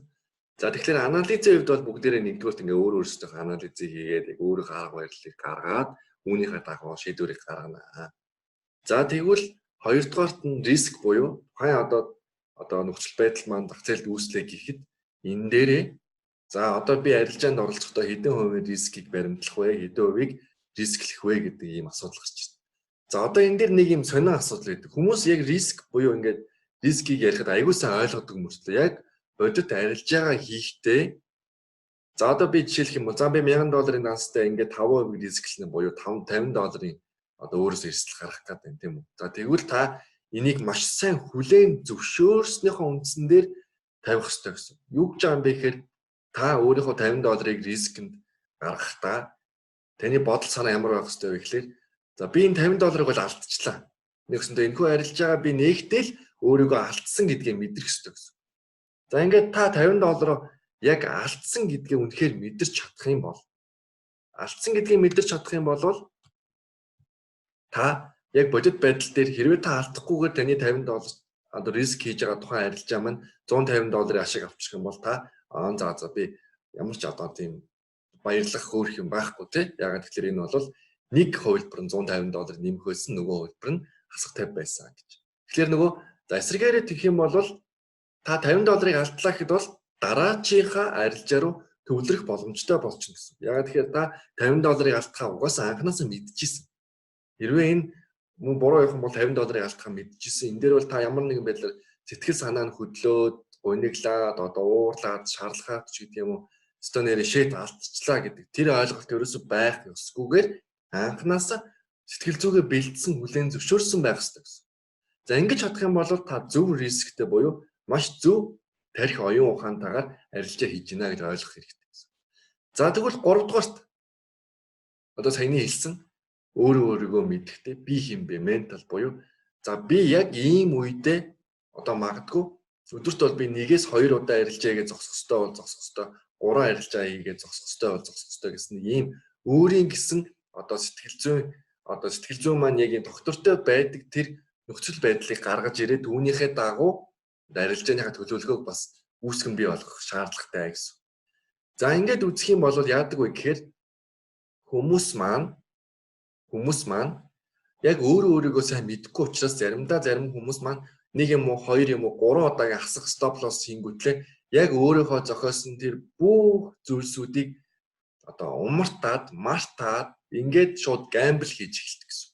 За тэгэхээр анализийн хувьд бол бүгдээрээ нэгдүгüрт ингээ өөр өөрсдийнхөө анализыг хийгээд яг өөрийнхөө арга барилыг гаргаад үүнийхээ дагуу шийдвэрийг гаргана. За тэгвэл хоёрдугаарт нь риск буюу тухайн одоо нөхцөл байдал маань зах зээлд үүслээ гэхэд энэ дээрээ за одоо би арилжаанд оролцохдоо хэдэн хувийн рискийг баримтлах вэ, хэдэн хувийг рисклэх вэ гэдэг ийм асуудал гарч ирнэ. За одоо энэ дээр нэг юм сонин асуудал байдаг. Хүмүүс яг риск буюу ингээд рискийг ярихад аягүй сайн ойлгодог мөртлөө яг бодит арилжаагаа хийхдээ за одоо би жишээлх юм бол за би 1000 долларын данстай ингээд 5% рисклэнэ буюу 50 долларын одоо өөрөөсөө эрсдэл гаргах гэдэг юм тийм үү. За тэгвэл та энийг маш сайн хүлээн зөвшөөрснийхөө үндсэн дээр тавих ёстой гэсэн. Юу гэж байгаа юм бэ гэхээр та өөрийнхөө 50 долларыг рискэнд гаргахдаа таны бодол санаа ямар байх ёстой вэ гэхээр за би энэ 50 долларыг бол алдчихлаа. Нэгсэндээ энэхүү арилжаагаа би нээхдээ л өөрийгөө алдсан гэдгээ мэдрэх ёстой гэсэн. За ингээд та 50 доллароо яг алдсан гэдгээ үнэхээр мэдэрч чадах юм бол алдсан гэдгийг мэдэрч чадах юм бол та яг бодит байдал дээр хэрвээ та алдахгүйгээр таны 50 доллар одоо риск хийж байгаа тухайн арилжаа маань $150 ашиг авчих юм бол та за за би ямар ч одоо тийм баярлах хөөрөх юм байхгүй тий. Яагаад гэхээр энэ бол нэг хувилбар нь $150 нэмэх байсан, нөгөө хувилбар нь хасах 50 байсан гэж. Тэгэхээр нөгөө за эсрэгээрээ тэгэх юм бол та $50 алдлаа гэхэд бол дараачийнхаа арилжаа руу төвлөрөх боломжтой болчихно гэсэн. Яагаад тэгэхээр та $50 алдахаа угаасаа анхнаасаа мэдчихсэн. Хэрвээ энэ мөн буруу явах юм бол $50 алдахаа мэдчихсэн. Энэ дээр бол та ямар нэгэн байдлаар сэтгэл санаа нь хөдлөөд, гуниглаад, одоо уурлаад, шаарлахаад ч гэдэг юм уу, өстө нэрээ шэт алдчихлаа гэдэг тэр ойлголт ерөөсөө байх ёсгүйгээр анхнаасаа сэтгэл зүгээ бэлдсэн, хүлээн зөвшөөрсөн байх ёстой гэсэн. За ингэж чадах юм бол та зөв рисктэй буюу маш зөв тарих оюун ухаантайгаар арилжаа хийж гинэ гэж ойлгох хэрэгтэй гэсэн. За тэгвэл 3 дугаарт одоо саяны хэлсэн өөрөө өөрийгөө мэдэхтэй би хин бэ ментал буюу за би яг ийм үедээ одоо магадгүй өдөрт бол би 1-ээс 2 удаа арилжаа хийгээ зогсох ёстой бол зогсох ёстой, 3 арилжаа хийгээ зогсох ёстой бол зогсох ёстой гэсэн нэг ийм өөрийн гэсэн одоо сэтгэл зүйн маань яг ийм доктортой байдаг тэр нөхцөл байдлыг гаргаж ирээд үүнийхээ дагуу арилжааныхаа төлөвлөгөөг бас үүсгэн бий болгох шаардлагатай гэсэн. За ингээд үзэх юм бол яадаг вэ гэхээр хүмүүс маань яг өөрөө өөрийгөө сайн мэдэхгүй учраас заримдаа зарим хүмүүс маань нэг юм уу хоёр юм уу гурван удаагийн хасах стоп лосс хийнгүүтлээ яг өөрийнхөө зохиосон тэр бүх зүйлсүүдийг одоо умартаад мартаад ингээд шууд гамбл хийж эхэлдэг гэсэн.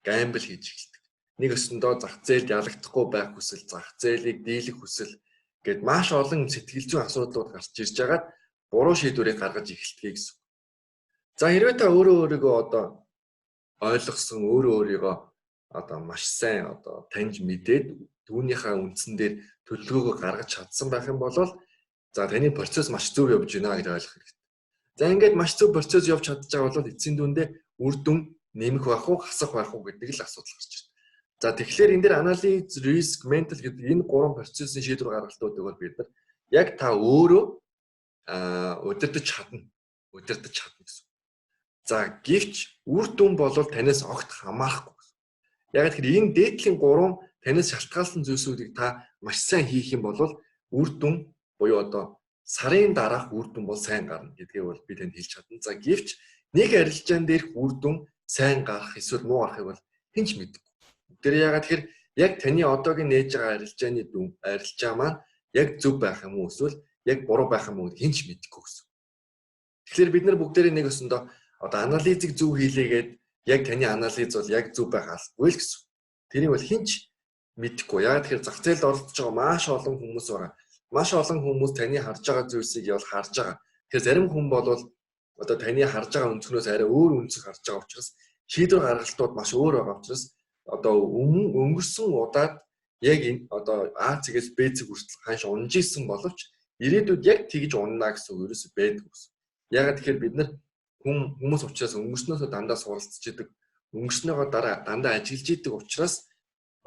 Гамбл хийж эхэлдэг. Нэг өсөндөө зах зээлд ялагдахгүй байх хүсэл, зах зээлийг дийлэх хүсэл гээд маш олон сэтгэл зүйн асуудлууд гарч ирж байгаад буруу шийдвэрийг гаргаж эхэлдэг гэсэн. За хэрвээ та өөрөө өөрийгөө одоо ойлгосон, өөрөө өөрийгөө одоо маш сайн одоо таньж мэдээд түүнийхээ үндсэн дээр төлөвлөгөөгөө гаргаж чадсан байх юм бол за таны процесс маш зөв явж байна гэж ойлгох хэрэгтэй. За ингээд маш зөв процесс явж чадж байгаа бол эцсийн дүндээ үр дүн нэмэх байх уу, хасах байх уу гэдэг л асуудал гарч ирнэ. За тэгэхээр энэ дээр анализ, риск, ментал гэдэг энэ гурван процессын шийдвэр гаргалтуудыг бол бид нар яг та өөрөө удирдах чадна. Удирдах чадна гэсэн. За гэвч үр дүн бол танаас огт хамаарахгүй гэсэн. Яг тэгэхээр энэ дээдлийн гурван танаас шалтгаалсан зүйлсүүдийг та маш сайн хийх юм бол үр дүн буюу одоо сарын дараах үр дүн бол сайн гарна гэдгийг бол би танд хэлж чадна. За гэвч нэг арилжаан дээрх үр дүн сайн гарах эсвэл муу гарахыг бол хэн ч мэдэхгүй. Тэр яагаад тэгэхээр яг таны одоогийн нээж байгаа арилжааны дүн арилжаа маань яг зөв байх юм уу эсвэл яг буруу байх юм уу хэн ч мэдэхгүй гэсэн. Тэгэхээр бид нар бүгдээрээ нэг өсөндөө одоо анализыг зөв хийлээгээд яг таны анализ бол яг зөв байх албагүй л гэсэн. Тэрийг бол хэн ч мэдэхгүй. Яагаад тэгэхээр зах зээлд оролцож байгаа маш олон хүмүүс байгаа. Маш олон хүмүүс таны харж байгаа зүйлсийг явал харж байгаа. Тэгэхээр зарим хүн бол одоо таны харж байгаа өнцгнөөс арай өөр өнцөг харж байгаа учраас шийдвэр гаргалтууд маш өөр байгаа учраас одоо өнгөрсөн удаад яг энэ одоо А цэгээс Б цэг хүртэл ханш унж исэн боловч ирээдүйд яг тэгж унана гэсэн үг ерөөсөй байдгүй гэсэн. Яагаад тэгэхээр бид нар хүмүүс учраас өнгөрснөөсөө дандаа суралцж идэг, өнгөрснөөгөө дараа дандаа ажиглаж идэг учраас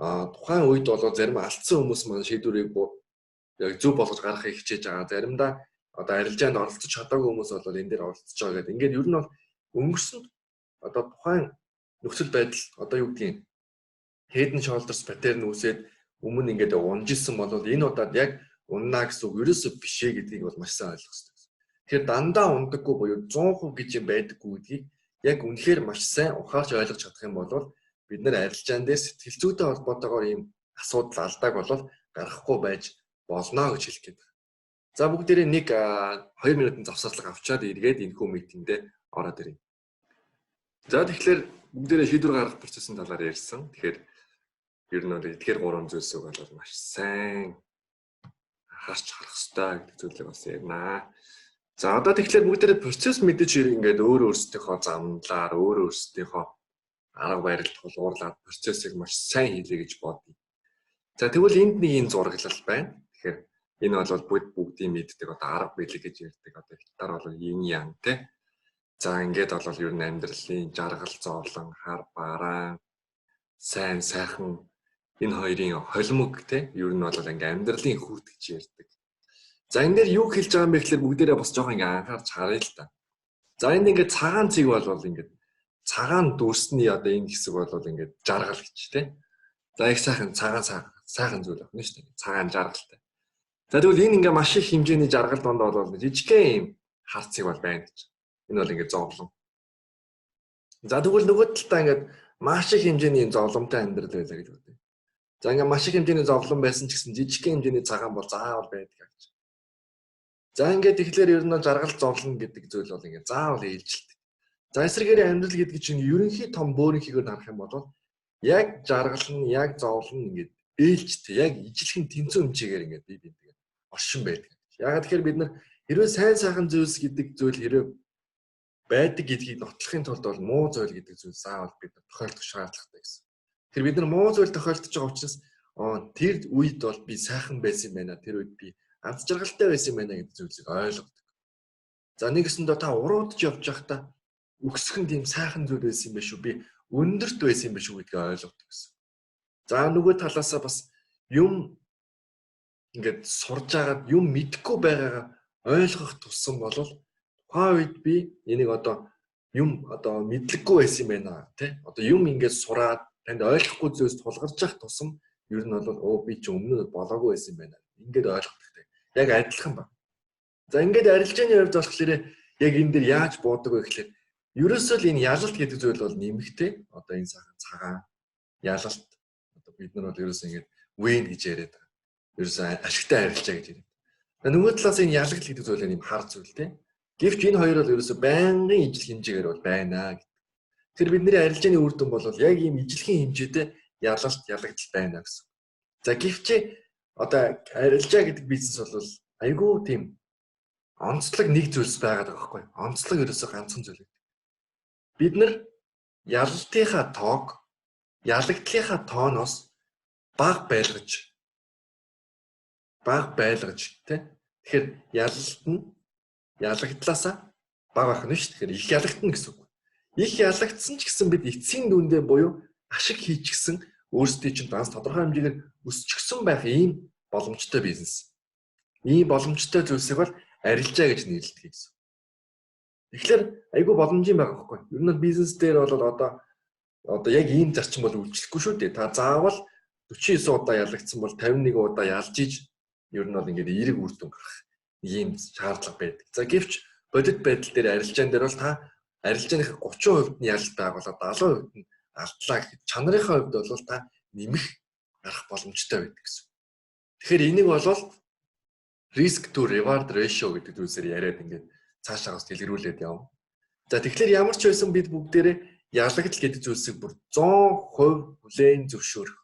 тухайн үед болоо зарим алдсан хүмүүс маань шийдвэрийг яг зөв болгож гаргахыг хичээж байгаа. Заримдаа одоо арилжаанд оролцож чадаагүй хүмүүс бол энэ дээр оролцож байгаа гэдэг. Ингээд ер нь бол өнгөрсөн одоо тухайн нөхцөл байдал одоо юу гэдгийг head and shoulders pattern үүсээд өмнө ингээд унжсэн бол энэ удаад яг унна гэсэн үг ерөөсөө биш ээ гэдгийг бол маш сайн ойлгох хэрэгтэй. Тэгэхээр дандаа ундаггүй буюу 100% гэж юм байдаггүй гэдгийг яг үнэхээр маш сайн ухаарч ойлгож чадах юм бол бид нар арилжаан дээр сэтгэл зүйтэй холбоотойгоор ийм асуудал алдааг бол гаргахгүй байж болно гэж хэлэх гээд байна. За бүгдээрээ нэг 2 минутын завсарлага авчаад эргээд энэхүү митингэндээ ороод ирье. За тэгэхээр бүгдээрээ шийдвэр гаргах процессын талаар ярьсан. Тэгэхээр ер нь бол эдгээр гурван зүйлсийг бол маш сайн анхаарч харах ёстой гэдэг зүйлийг бас ярина. За одоо тэгэхээр бүгдээрээ процесс мэдээж хэрэг ингээд өөр өөрсдийнхөө замналаар өөр өөрсдийнхөө арга барил тулгуурлаад процессыг маш сайн хийлээ гэж бодъё. За тэгвэл энд нэг энэ зураглал байна. Тэгэхээр энэ бол бүгдийн мэддэг одоо арга бэлэг гэж ярьдаг одоо хятадаар бол yin yang те. За ингээд бол ер нь амьдралын жаргал зовлон, хар бараан, сайн сайхан энэ хоёрын холимог те ер нь бол ингээ амьдралын хүүт гэж ярьдаг. За энэ дээр юу хэлж байгаа юм бэ гэхээр бүгдээрээ бас жоохон ингээ анхаарч харъя л та. За энд ингээ цагаан цэг бол ингээд цагаан дүрсний одоо энэ хэсэг бол ингээд жаргал гэж те. За их сайхан цагаан сайхан зүйл байна шүү дээ. Цагаан жаргалтай. За тэгвэл энэ ингээ маш их хэмжээний жаргал донд бол жижигхэн юм харцыг бол байна гэж. Энэ бол ингээ зовлон. За тэгвэл нөгөө талдаа ингээд маш их хэмжээний зовлонтой амьдрал байлаа гэж бодъё. За ингээ маш их хэмжээний зовлон байсан ч гэсэн жижигхэн хэмжээний цагаан бол заавал байдаг гэж. За ингээд тэгэхээр ер нь жаргал зовлон гэдэг зүйл бол ингээ заавал ээлжилдэг. За эсрэгээр амьдрал гэдэг чинь ерөнхий том бөөрөнхийгөөр харах юм бол яг жаргал нь яг зовлон ингээд ээлжтэй яг ижилхэн тэнцвэн хэмжээгээр ингээд бие биентэйгээ оршин байдаг. Яагаад тэгэхээр бид нар хэрвээ сайн сайхан зүйлс гэдэг зүйл хэрвээ байдаг гэдгийг нотлохын тулд бол муу зүйл гэдэг зүйл заавал бид нар тохиолдох шаардлагатай гэсэн. Тэгэхээр бид нар муу зүйл тохиолдож байгаа учраас тэр үед бол би сайхан байсан юм байна. Тэр үед би аз жаргалтай байсан юм байна гэдэг зүйлсийг ойлгодог. За нэгэсэндээ та уруудж явж байхдаа өксгөн тийм сайхан зүйл байсан юм байна шүү. Би өндөрт байсан юм байна шүү гэдгийг ойлгодог гэсэн. За нөгөө талаасаа бас юм ингээд сурж агаад юм мэдэхгүй байгаагаа ойлгох тусам бол тухайн үед би энийг одоо юм одоо мэдлэггүй байсан юм байна тий. Одоо юм ингээд сураад танд ойлгохгүй зүйлс тулгарч явах тусам ер нь бол өө би чи өмнө нь болоогүй байсан юм байна. Ингээд ойлгохдогтэй. Яг адилхан ба. За ингээд арилжааны хувьд болохоор яг энэ дэр яаж буудаг вэ гэхлээр ерөөсөө л энэ ялалт гэдэг зүйл бол нэмэгтэй. Одоо энэ сайхан цагаан ялалт одоо бид нар бол ерөөсөө ингээд win гэж яриад байгаа. Ерөөсөө ашигтай арилжаа гэж яриад. Нөгөө талаас энэ ялагдал гэдэг зүйл юм хар зүйл тий. Гэвч энэ хоёр бол ерөөсөө байнгын ижил хэмжээгээр бол байна гэдэг. Тэр бидний арилжааны үр дүн бол яг ийм ижилхэн хэмжээтэй ялалт ялагдал байна гэсэн. За гэвч одоо арилжаа гэдэг бизнес бол айгүй тийм онцлог нэг зүйлс байгаад байгаа байхгүй. Онцлог ерөөсөө ганцхан зүйл гэдэг. Бид нар ялалтынхаа тоог ялагдлынхаа тооноос бага байлгаж тий. Тэгэхээр ялалт нь ялагдлаасаа бага байх нь шүү. Тэгэхээр их ялагдана гэсэн үг. Их ялагдсан ч гэсэн бид эцсийн дүндээ буюу ашиг хийчихсэн өөрсдийн чинь данс тодорхой хэмжээгээр өсчихсөн байх ийм боломжтой бизнес. Ийм боломжтой зүйлсийг бол арилжаа гэж нэрлэдэг гэсэн. Тэгэхээр айгүй боломжийн байгаа байхгүй. Ер нь бизнес дээр бол одоо яг ийм зарчим бол үйлчлэхгүй шүү дээ. Та заавал 49 удаа ялагдсан бол 51 удаа ялж иж ер нь бол ингээд эерэг үр дүн гарах ийм шаардлага байдаг. За гэвч бодит байдал дээр арилжаан дээр бол та арилжааных 30% нь ялалт байгуулаад 70% нь алдлаа гэхэд чанарынхаа хувьд бол та нэмэх гарах боломжтой байдаг гэсэн. Тэгэхээр энийг бол risk to reward ratio гэдэг зүйлсээр яриад ингээд цаашаа бас дэлгэрүүлээд явна. За тэгэхээр ямар ч байсан бид бүгдээрээ ялагдал гэдэг зүйлсийг бүр 100% хүлээн зөвшөөрөх.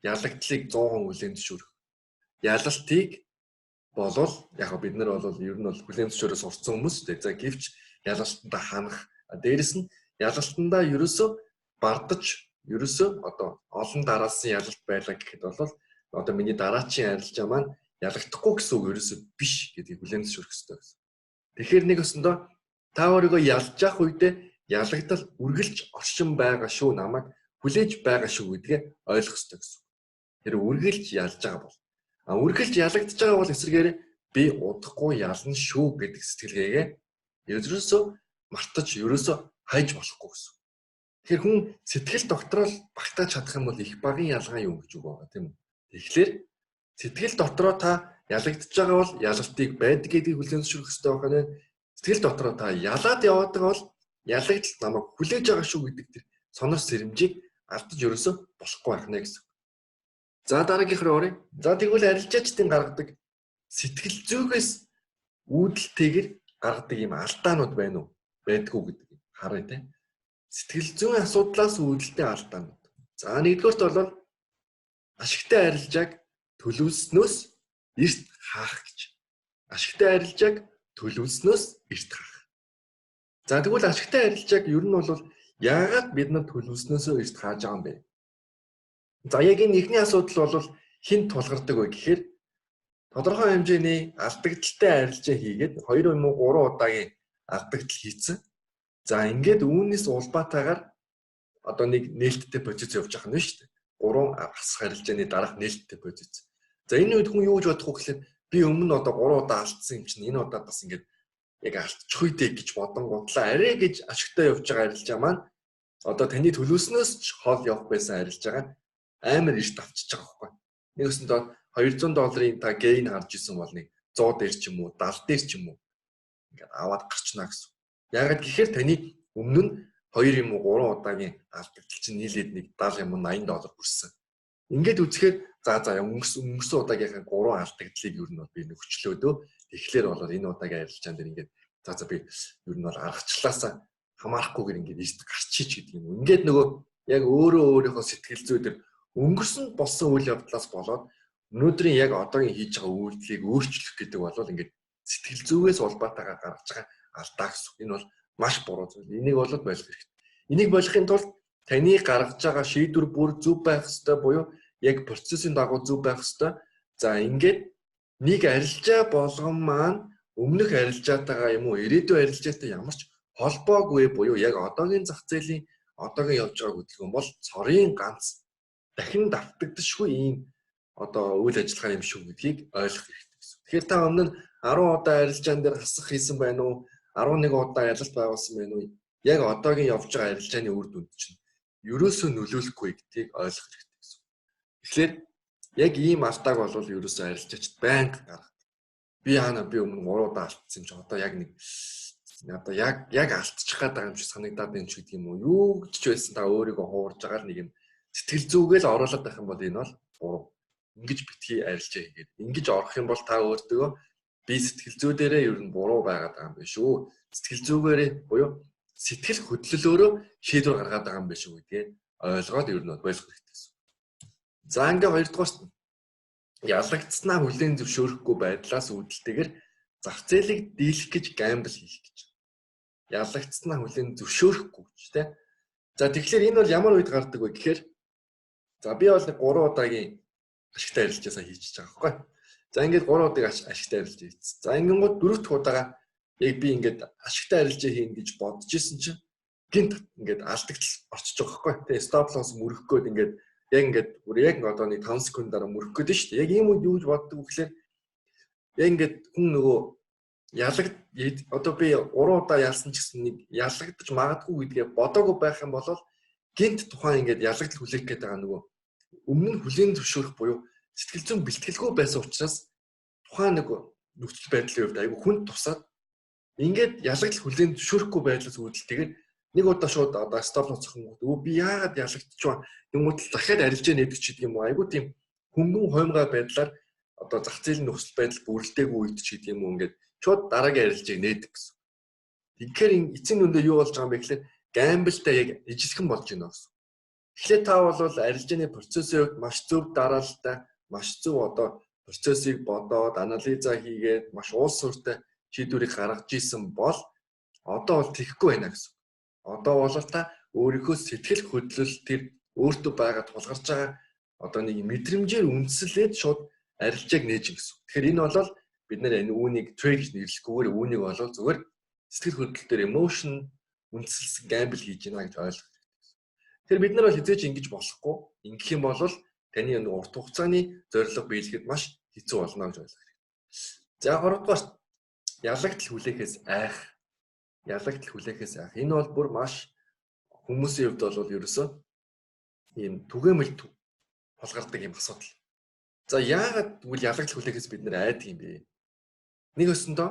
Ялагдлыг 100% хүлээн зөвшөөрөх. Ялалтыг болвол яг бид нар бол ер нь бол хүлээн зөвшөөрөө сурцсан хүмүүс дээ. За гэвч ялалтандаа ханах. Дээрэс нь ялалтандаа ерөөсөө бардаж ерөөсөө одоо олон дараалсан ялалт байлаа гэхэд бол одоо миний дараачийн арилжаа маань ялагдахгүй гэсэн үг ерөөсөө биш гэдгийг хүлээн зөвшөөрөх ёстой гэсэн. Тэгэхээр нэг өсөндөө та өөрийгөө ялж явах үедээ ялагдал үргэлж оршин байгаа шүү, намайг хүлээж байгаа шүү гэдгээ ойлгох ёстой гэсэн. Тэр үргэлж ялж байгаа бол үргэлж ялагдж байгаа бол эсрэгээр би удахгүй ялна шүү гэдэг сэтгэлгээгээ ерөөсөө мартаж ерөөсөө хайж болохгүй гэсэн. Тэгэхээр хүн сэтгэл дотроо багтааж чадах юм бол их багын ялгаа юм гэж үг байгаа тийм үү? Тэгэхээр сэтгэл дотроо та ялагдж байгаа бол ялалтыг байдаг гэдгийг хүлээн зөвшөөрөх ёстой байх нь. Сэтгэл дотроо та ялаад яваад байгаа бол ялагдал намайг хүлээж байгаа шүү гэдэг тэр сонор сэрэмжийг алдаж ерөөсөө болохгүй байх нэ гэсэн. За дараагийнх руу оръё. За тэгвэл арилжаачдын гаргадаг сэтгэл зүйгээс үүдэлтэйгээр гаргадаг юм алдаанууд байна уу? Байдгүй гэдэг харъя те. Сэтгэл зүйн асуудлаас үүдэлтэй алдаанууд. За нэгдүгээрт бол ашигтай арилжааг төлөвлөснөөс эрт хаах гэж. Ашигтай арилжааг төлөвлөснөөс эрт хаах. За тэгвэл ашигтай арилжааг ер нь бол яагаад бид нар төлөвлөснөөсөө эрт хааж байгаа юм бэ? За яг энэ эхний асуудал бол хэн тулгардаг вэ гэхээр тодорхой хэмжээний алдагдaltaй арилжаа хийгээд 2 юм уу 3 удаагийн алдагдал хийцэн. За ингээд үүнээс улбаатайгаар одоо нэг нээлттэй позиц явж байгаа нь шүү дээ. 3 хасах арилжааны дараах нээлттэй позиц. За энэ үед хүн юу гэж бодох вэ гэхээр би өмнө нь одоо 3 удаа алдсан юм чинь энэ удаа бас ингээд яг алдчих үедээ гэж бодонгуудлаа арай гэж ашигтай явж байгаа арилжаа маань одоо таны төлөвлөснөөс ч хол явах байсан арилжаа Амар эрт авчиж байгаа байхгүй. Нэг өсөндөө 200 долларын та gain харж исэн бол нэг 100 дээр ч юм уу, 70 дээр ч юм уу ингээд аваад гарчна гэсэн. Яагаад гэхээр таны өмнө нь 2 юм уу 3 удаагийн алдагдал чинь нийлээд нэг 70 юм уу 80 доллар хүрсэн. Ингээд үзэхээр за өнгөрсөн удаагийнхаа 3 алдагдлыг ер нь бол би нөхчлөөдөө. Тэгэхээр бол энэ удаагийн арилжаан дээр ингээд за би ер нь бол аргачлалаасаа хамаарахгүйгээр ингээд эрт гарчиж гэдэг юм. Ингээд нөгөө яг өөрөө өөрийнхөө сэтгэл зүй дээр өнгөрсөн болсон үйл явдлаас болоод өнөөдрийн яг одоогийн хийж байгаа үйлдэлийг өөрчлөх гэдэг бол ингээд сэтгэл зүгээс улбаатайгаар гаргаж байгаа алдаа гэсэн. Энэ бол маш буруу зүйл. Энийг бол болох хэрэгтэй. Энийг болохын тулд таны гаргаж байгаа шийдвэр бүр зөв байх ёстой буюу яг процессын дагуу зөв байх ёстой. За ингээд нэг арилжаа болгон маань өмнөх арилжаатайгаа юм уу ирээдүйн арилжаатай ямар ч холбоогүй буюу яг одоогийн зах зээлийн одоогийн явж байгаа хөдөлгөөн бол цорын ганц дахин давтагдашгүй ийм одоо үйл ажиллагаа юм шүү гэдгийг ойлгох хэрэгтэй гэсэн. Тэгэхээр та өмнө нь 10 удаа арилжаан дээр хасах хийсэн байна уу? 11 удаа ялалт байгуулсан байна уу? Яг одоогийн явж байгаа арилжааны үр дүнд чинь ерөөсөө нөлөөлөхгүй гэдгийг ойлгох хэрэгтэй гэсэн. Тэгэхээр яг ийм алдааг бол ерөөсөө арилжаачд байнга гаргадаг. Би яана би өмнө 3 удаа алдсан юм чи одоо яг нэг одоо яг алдчих гээд байгаа юм шиг санагдаад байна ч гэдэг юм уу? Юу гэж ч байсан та өөрийгөө хуурж байгаа л нэг юм сэтгэл зүгээл оруулаад байх юм бол энэ бол буруу. Ингэж битгий арилжаа хийгээд ингэж орох юм бол та өөртөө би сэтгэл зүй дээрээ ер нь буруу байгаад байгаа юм биш үү? Сэтгэл зүгээрээ буюу сэтгэл хөдлөлөөрөө шийдвэр гаргаад байгаа юм биш үү гэдгээ ойлгоод ер нь болох хэрэгтэй гэсэн. За ингээ хоёрдугаарт ялагдсанаа хүлээн зөвшөөрөхгүй байдлаас үүдэлтэйгээр зах зээлийг дийлэх гэж gamble хийх гэж. Ялагдсанаа хүлээн зөвшөөрөхгүй гэж тэ. За тэгэхээр энэ бол ямар үед гардаг вэ гэхээр за би бол нэг 3 удаагийн ашигтай арилжаасаа хийчихэж байгаа байхгүй. За ингээд 3 удааг ашигтай арилжаа хийсэн. За ингэнгүүт дөрөв дэх удаага яг би ингээд ашигтай арилжаа хийнэ гэж бодож исэн чинь гинт ингээд алдагдал орчиж байгаа байхгүй. Тэгээ stop loss мөрөх гээд ингээд яг ингээд бүр яг одоо нэг 5 секунд дараа мөрөх гээд шүү дээ. Яг ийм үед юу гэж боддог вэ гэхээр яг ингээд хүн нөгөө ялагд одоо би 3 удаа ялсан ч гэсэн нэг ялагдаж магадгүй гэдгээ бодоогүй байх юм бол гинт тухайн ингээд ялагдал хүлээх гээд байгаа нөгөө өмнө нь хүлээн зөвшөөрөх буюу сэтгэл зүйн бэлтгэлгүй байсан учраас тухайн нэг нөхцөл байдлын хувьд айгүй хүнд тусаад ингээд ялагдал хүлээн зөвшөөрөхгүй байдлаас үүдэлтэйгээр нэг удаа шууд одоо stop loss зохингууд өө би яагаад ялагдчихваа гингүүт л дахиад арилжаа нээдэг ч гэдэг юм уу айгүй тийм хөнгөн хоймгой байдлаар одоо зах зээлийн нөхцөл байдал бүрэлдээгүй үед ч гэдэг юм уу ингээд шууд дараагийн арилжааг нээдэг гэсэн. Тэгэхээр эцсийн дүндээ юу болж байгаа юм бэ гэхээр gamble тай яг ижилхэн болж байна гэсэн. Тэгэхээр та бол арилжааны процессын хувьд маш зөв дараалалтай, маш зөв одоо процессыг бодоод анализа хийгээд маш уул суурьтай шийдвэрийг гаргаж исэн бол одоо бол тэхгүй байна гэсэн. Одоо бол та өөрийнхөө сэтгэл хөдлөл тэр өөртөө байгаа тулгарч байгаа одоо нэг мэдрэмжээр үндэслээд шууд арилжааг нээж гэсэн. Тэгэхээр энэ бол бид нэр энэ үүнийг trade гэж нэрлэхгүйгээр үүнийг бол зүгээр сэтгэл хөдлөл дээр emotion үндэслэсэн gamble хийж байна гэж ойлгох хэрэгтэй гэсэн. Тэгэхээр бид нар бол хэзээ ч ингэж болохгүй. Ингэх юм бол таны нэг урт хугацааны зорилго биелэхэд маш хэцүү болно гэж ойлгох хэрэгтэй. За гуравдугаар ялагдал хүлээхээс айх. Ялагдал хүлээхээс айх. Энэ бол бүр маш хүмүүсийн хувьд бол ерөөсөө ийм түгээмэл тулгардаг юм асуудал. За яагаад тэгвэл ялагдал хүлээхээс бид нэр айдаг юм бэ? Нэг өсөндөө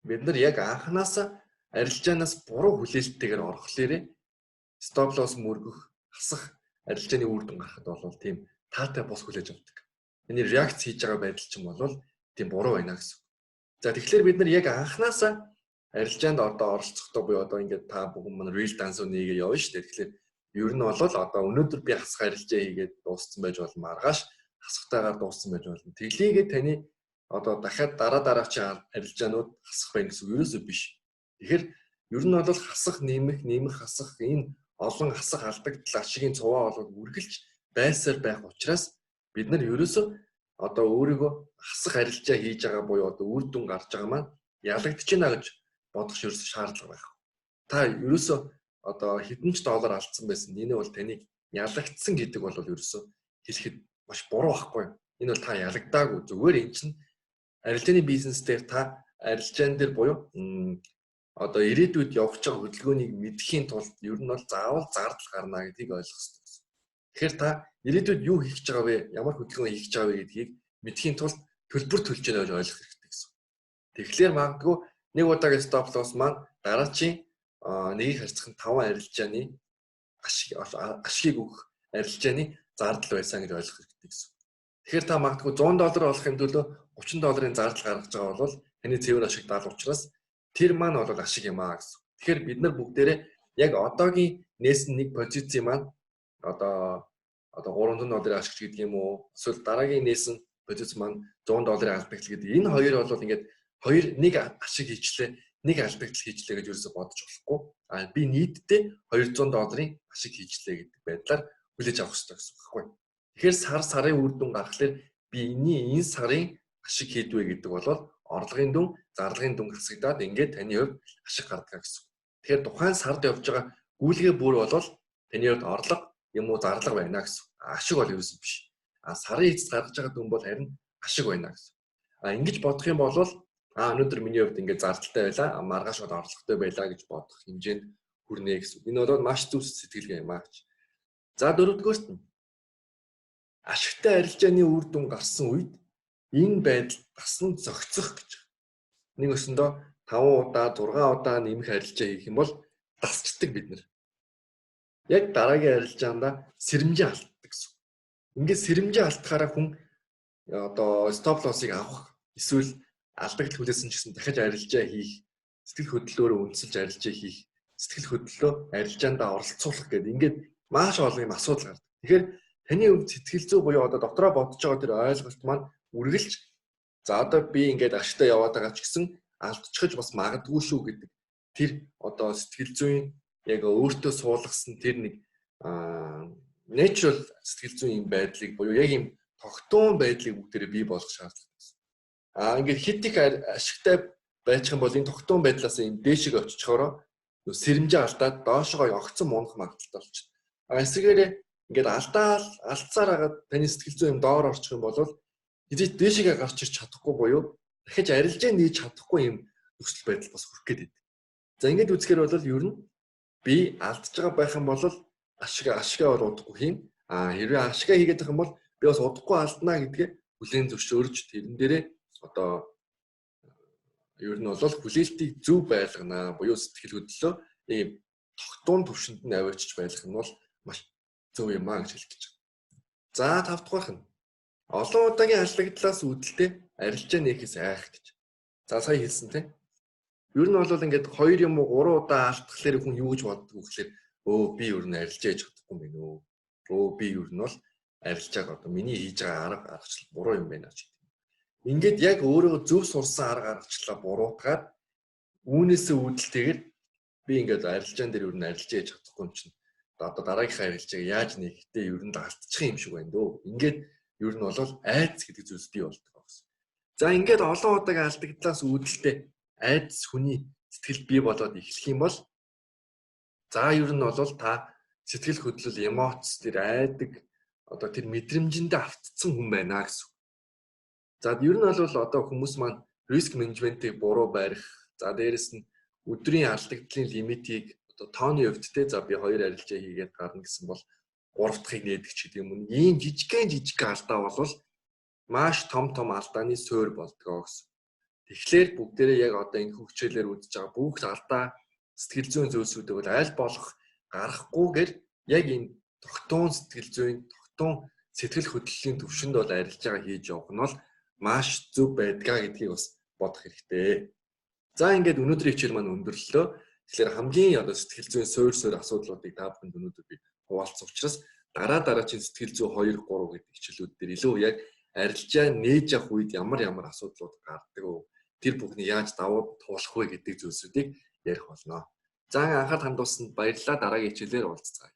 бид нар яг анханасаа арилжаанаас буруу хүлээлттэйгээр орохлоорэ stop loss мөргөх, хасах арилжааны үр дүн гарахад бол тийм таатай бус хүлээж авдаг. Эний реакц хийж байгаа байдал чинь бол тийм буруу байна гэсэн. За тэгэхээр бид нар яг анханасаа арилжаанд одоо оролцохдоо буюу одоо ингээд та бүхэн маань real dance нэгээ явна шүү дээ. Тэгэхээр ер нь бол одоо өнөөдөр би хасах арилжаа хийгээд дууссан байж болно. Маргааш хасахтайгаар дууссан байж болно. Тэглийгээ таны одоо дахиад дараа дараачийн арилжаанууд хасах байх гэсэн үг ерөөсөө биш. Тэгэхээр ер нь бол хасах, нэмэх, нэмэх, хасах энэ олон хасах алдагдал ашигын цуваа болоод үргэлж байсаар байх учраас бид нар ерөөсөө одоо өөрийгөө хасах арилжаа хийж байгаа буюу одоо үр дүн гарч байгаа маань ялагдаж байна гэж бодох ерөөсөө шаардлага байх. Та ерөөсөө одоо хэдэн ч доллар алдсан байсан. Энэ бол таныг ялагдсан гэдэг бол ерөөсөө хэлэхэд маш буруу байхгүй. Энэ бол та ялагдаагүй. Зүгээр эн чинь арилжааны бизнес дээр та арилжаан дээр буюу одоо ирээдүйд явж байгаа хөдөлгөөнийг мэдэхийн тулд ер нь бол заавал зардал гарна гэдгийг ойлгох хэрэгтэй. Тэгэхээр та ирээдүйд юу хийх гэж байгаа вэ? Ямар хөдөлгөөн хийх гэж байгаа вэ гэдгийг мэдэхийн тулд төлбөр төлж байгаа гэж ойлгох хэрэгтэй гэсэн. Тэгэхээр магадгүй нэг удаагийн stop loss маань дараачийн нэгийг харьцах нь 5 арилжааны ашигыг өгөх арилжааны зардал байсан гэж ойлгох хэрэгтэй гэсэн. Тэгэхээр та магадгүй 100 доллар олохын төлөө 30 долларын зардал гаргаж байгаа бол таны цэвэр ашиг 70 учраас тэр маань бол ашиг юм аа гэсэн. Тэгэхээр бид нар бүгдээрээ яг одоогийн нээсэн нэг позиц маань одоо 300 долларын ашиг гэдэг юм уу? Эсвэл дараагийн нээсэн позиц маань 100 долларын алдагдал гэдэг. Энэ хоёр бол ингээд хоёр нэг ашиг хийчлээ, нэг алдагдал хийчлээ гэж юусоо бодож болохгүй. А би нийтдээ 200 долларын ашиг хийчлээ гэдэг байдлаар хүлээж авах хэрэгтэй гэсэн үг байхгүй. Тэгэхээр сар сарын үр дүн гаргахлаар би энэ сарын ашиг хийдвэ гэдэг бол орлогын дүн, зарлагын дүн хасагдаад ингээд таны хувьд ашиг гардаг гэсэн. Тэгэхээр тухайн сард явж байгаа гүйлгээ бүр бол таны хувьд орлого юм уу зарлага байна гэсэн. Ашиг бол ерөөсөө биш. А сарын эцэст гаргаж байгаа дүн бол харин ашиг байна гэсэн. А ингэж бодох юм бол өнөөдөр миний хувьд ингээд зардалтай байлаа, маргааш бол орлоготой байлаа гэж бодох хэмжээнд хүрнэ гэсэн. Энэ бол маш зөв сэтгэлгээ юм аа гэж. За дөрөвдүгээрт нь ашигтай арилжааны үр дүн гарсан үед энэ байдал дасан зохицох гэж. Нэг өсөндөө 5 удаа 6 удаа нэмэх арилжаа хийх юм бол дасчдаг бид нар. Яг дараагийн арилжаанда сэрэмжээ алддаг гэсэн. Ингээд сэрэмжээ алдахаараа хүн одоо stop loss-ыг авах эсвэл алдагдал хүлээсэн ч гэсэн дахиж арилжаа хийх, сэтгэл хөдлөлөөрөө үндэслэж арилжаа хийх, сэтгэл хөдлөлөө арилжаандаа оролцуулах гэдэг ингээд маш олон юм асуудал гардаг. Тэгэхээр таны хувьд сэтгэл зүй буюу одоо дотроо бодож байгаа тэр ойлголт маань үргэлж за одоо би ингээд ашигтай яваад байгаа ч гэсэн алдчихж бас магадгүй шүү гэдэг тэр одоо сэтгэл зүйн яг өөртөө суулгасан тэр нэг natural сэтгэл зүйн юм байдлыг буюу яг юм тогтоон байдлыг бүгдээрээ бий болгох шаардлагатай гэсэн. А ингээд хит их ашигтай байх юм бол энэ тогтоон байдлаас юм дээшээ очичхороо сэрэмжээ алдаад доошогоо огцон мунах магадлалтай болчихно. А эсвэргээрээ ингээд алдсаар хагаад таны сэтгэл зүйн юм доор орчих юм бол хэзээ дээшээгээ гарч ирч чадахгүй буюу дахиж арилжаа нээж чадахгүй юм нөхцөл байдал бас хүрэх гээд байдаг. За ингээд үзэхээр бол ер нь би алдж байгаа байх юм бол ашигаа бол удахгүй хийн. А хэрвээ ашигаа хийгээд байх юм бол би бас удахгүй алднаа гэдгээ хүлээн зөвшөөрж тэрэн дээрээ одоо ер нь бол хүлээлтийг зөв байлганаа буюу сэтгэл хөдлөлөө ийм тогтуун төвшөнд нь аваачиж байлгах нь бол маш зөв юм аа гэж хэлэх гэж байна. За 5 дугаарх нь олон удаагийн алдагдлаас үүдэлтэй арилжаа нээхээс айх гэж. За сая хэлсэн тийм. Ер нь бол ингээд 2 юм уу 3 удаа алдахлаар хүн юу гэж боддог вэ гэхээр би ер нь арилжаа хийж чадахгүй юм байна өө. Би ер нь бол арилжааг одоо миний хийж байгаа арга аргачлал буруу юм байна ч гэдэг. Ингээд яг өөрөө зөв сурсан арга аргачлалаа буруутгаад үүнээсээ үүдэлтэйгээр би ингээд арилжаан дээр ер нь арилжаа хийж чадахгүй юм чинь одоо дараагийнхаа арилжааг яаж нэхтэй ер нь алдчих юм шиг байна дөө. Ингээд ер нь бол айдас гэдэг зүйлс бий болдог гэсэн. За ингээд олон удаагийн алдагдлаас үүдэлтэй айдас хүний сэтгэл бий болоод эхлэх юм бол за ер нь бол та сэтгэл хөдлөл, эмоц тэр айдаг одоо тэр мэдрэмжиндээ автцсан хүн байна гэсэн. За ер нь бол одоо хүмүүс маань риск менежментийг буруу барих, за дээрэс нь өдрийн алдагдлын лимитийг одоо тооны хувьд те за би 2 арилжаа хийгээд гарна гэсэн бол 3 дахьыг нээдэг ч гэдэг юм уу. Ийм жижигхэн алдаа бол маш том том алдааны суурь болдгоо гэсэн. Тэгэхээр бүгдээрээ яг одоо энэ хичээлээр үзэж байгаа бүх алдаа сэтгэл зүйн зүйлсүүдийг бол аль болох гаргахгүйгээр яг энэ тогтоон сэтгэл зүйн тогтоон сэтгэл хөдлөлийн төвшөнд бол арилжаагаа хийж явах нь бол маш зөв байдгаа гэдгийг бас бодох хэрэгтэй. За ингээд өнөөдрийн хичээл маань өндөрлөлөө. Тэгэхээр хамгийн одоо сэтгэл зүйн суур асуудлуудыг та бүхэнд өнөөдөр би хуваалцсан учраас дараагийн сэтгэл зүй 2 3 гэдэг хичээлүүд дээр илүү яг арилжаа нээж явах үед ямар асуудлууд гардаг вэ? Тэр бүхнийг яаж давуу туулах вэ гэдэг зүйлсүүдийг ярих болно. За анхаарал хандуулсанд баярлалаа. Дараагийн хичээлээр уулзцгаая.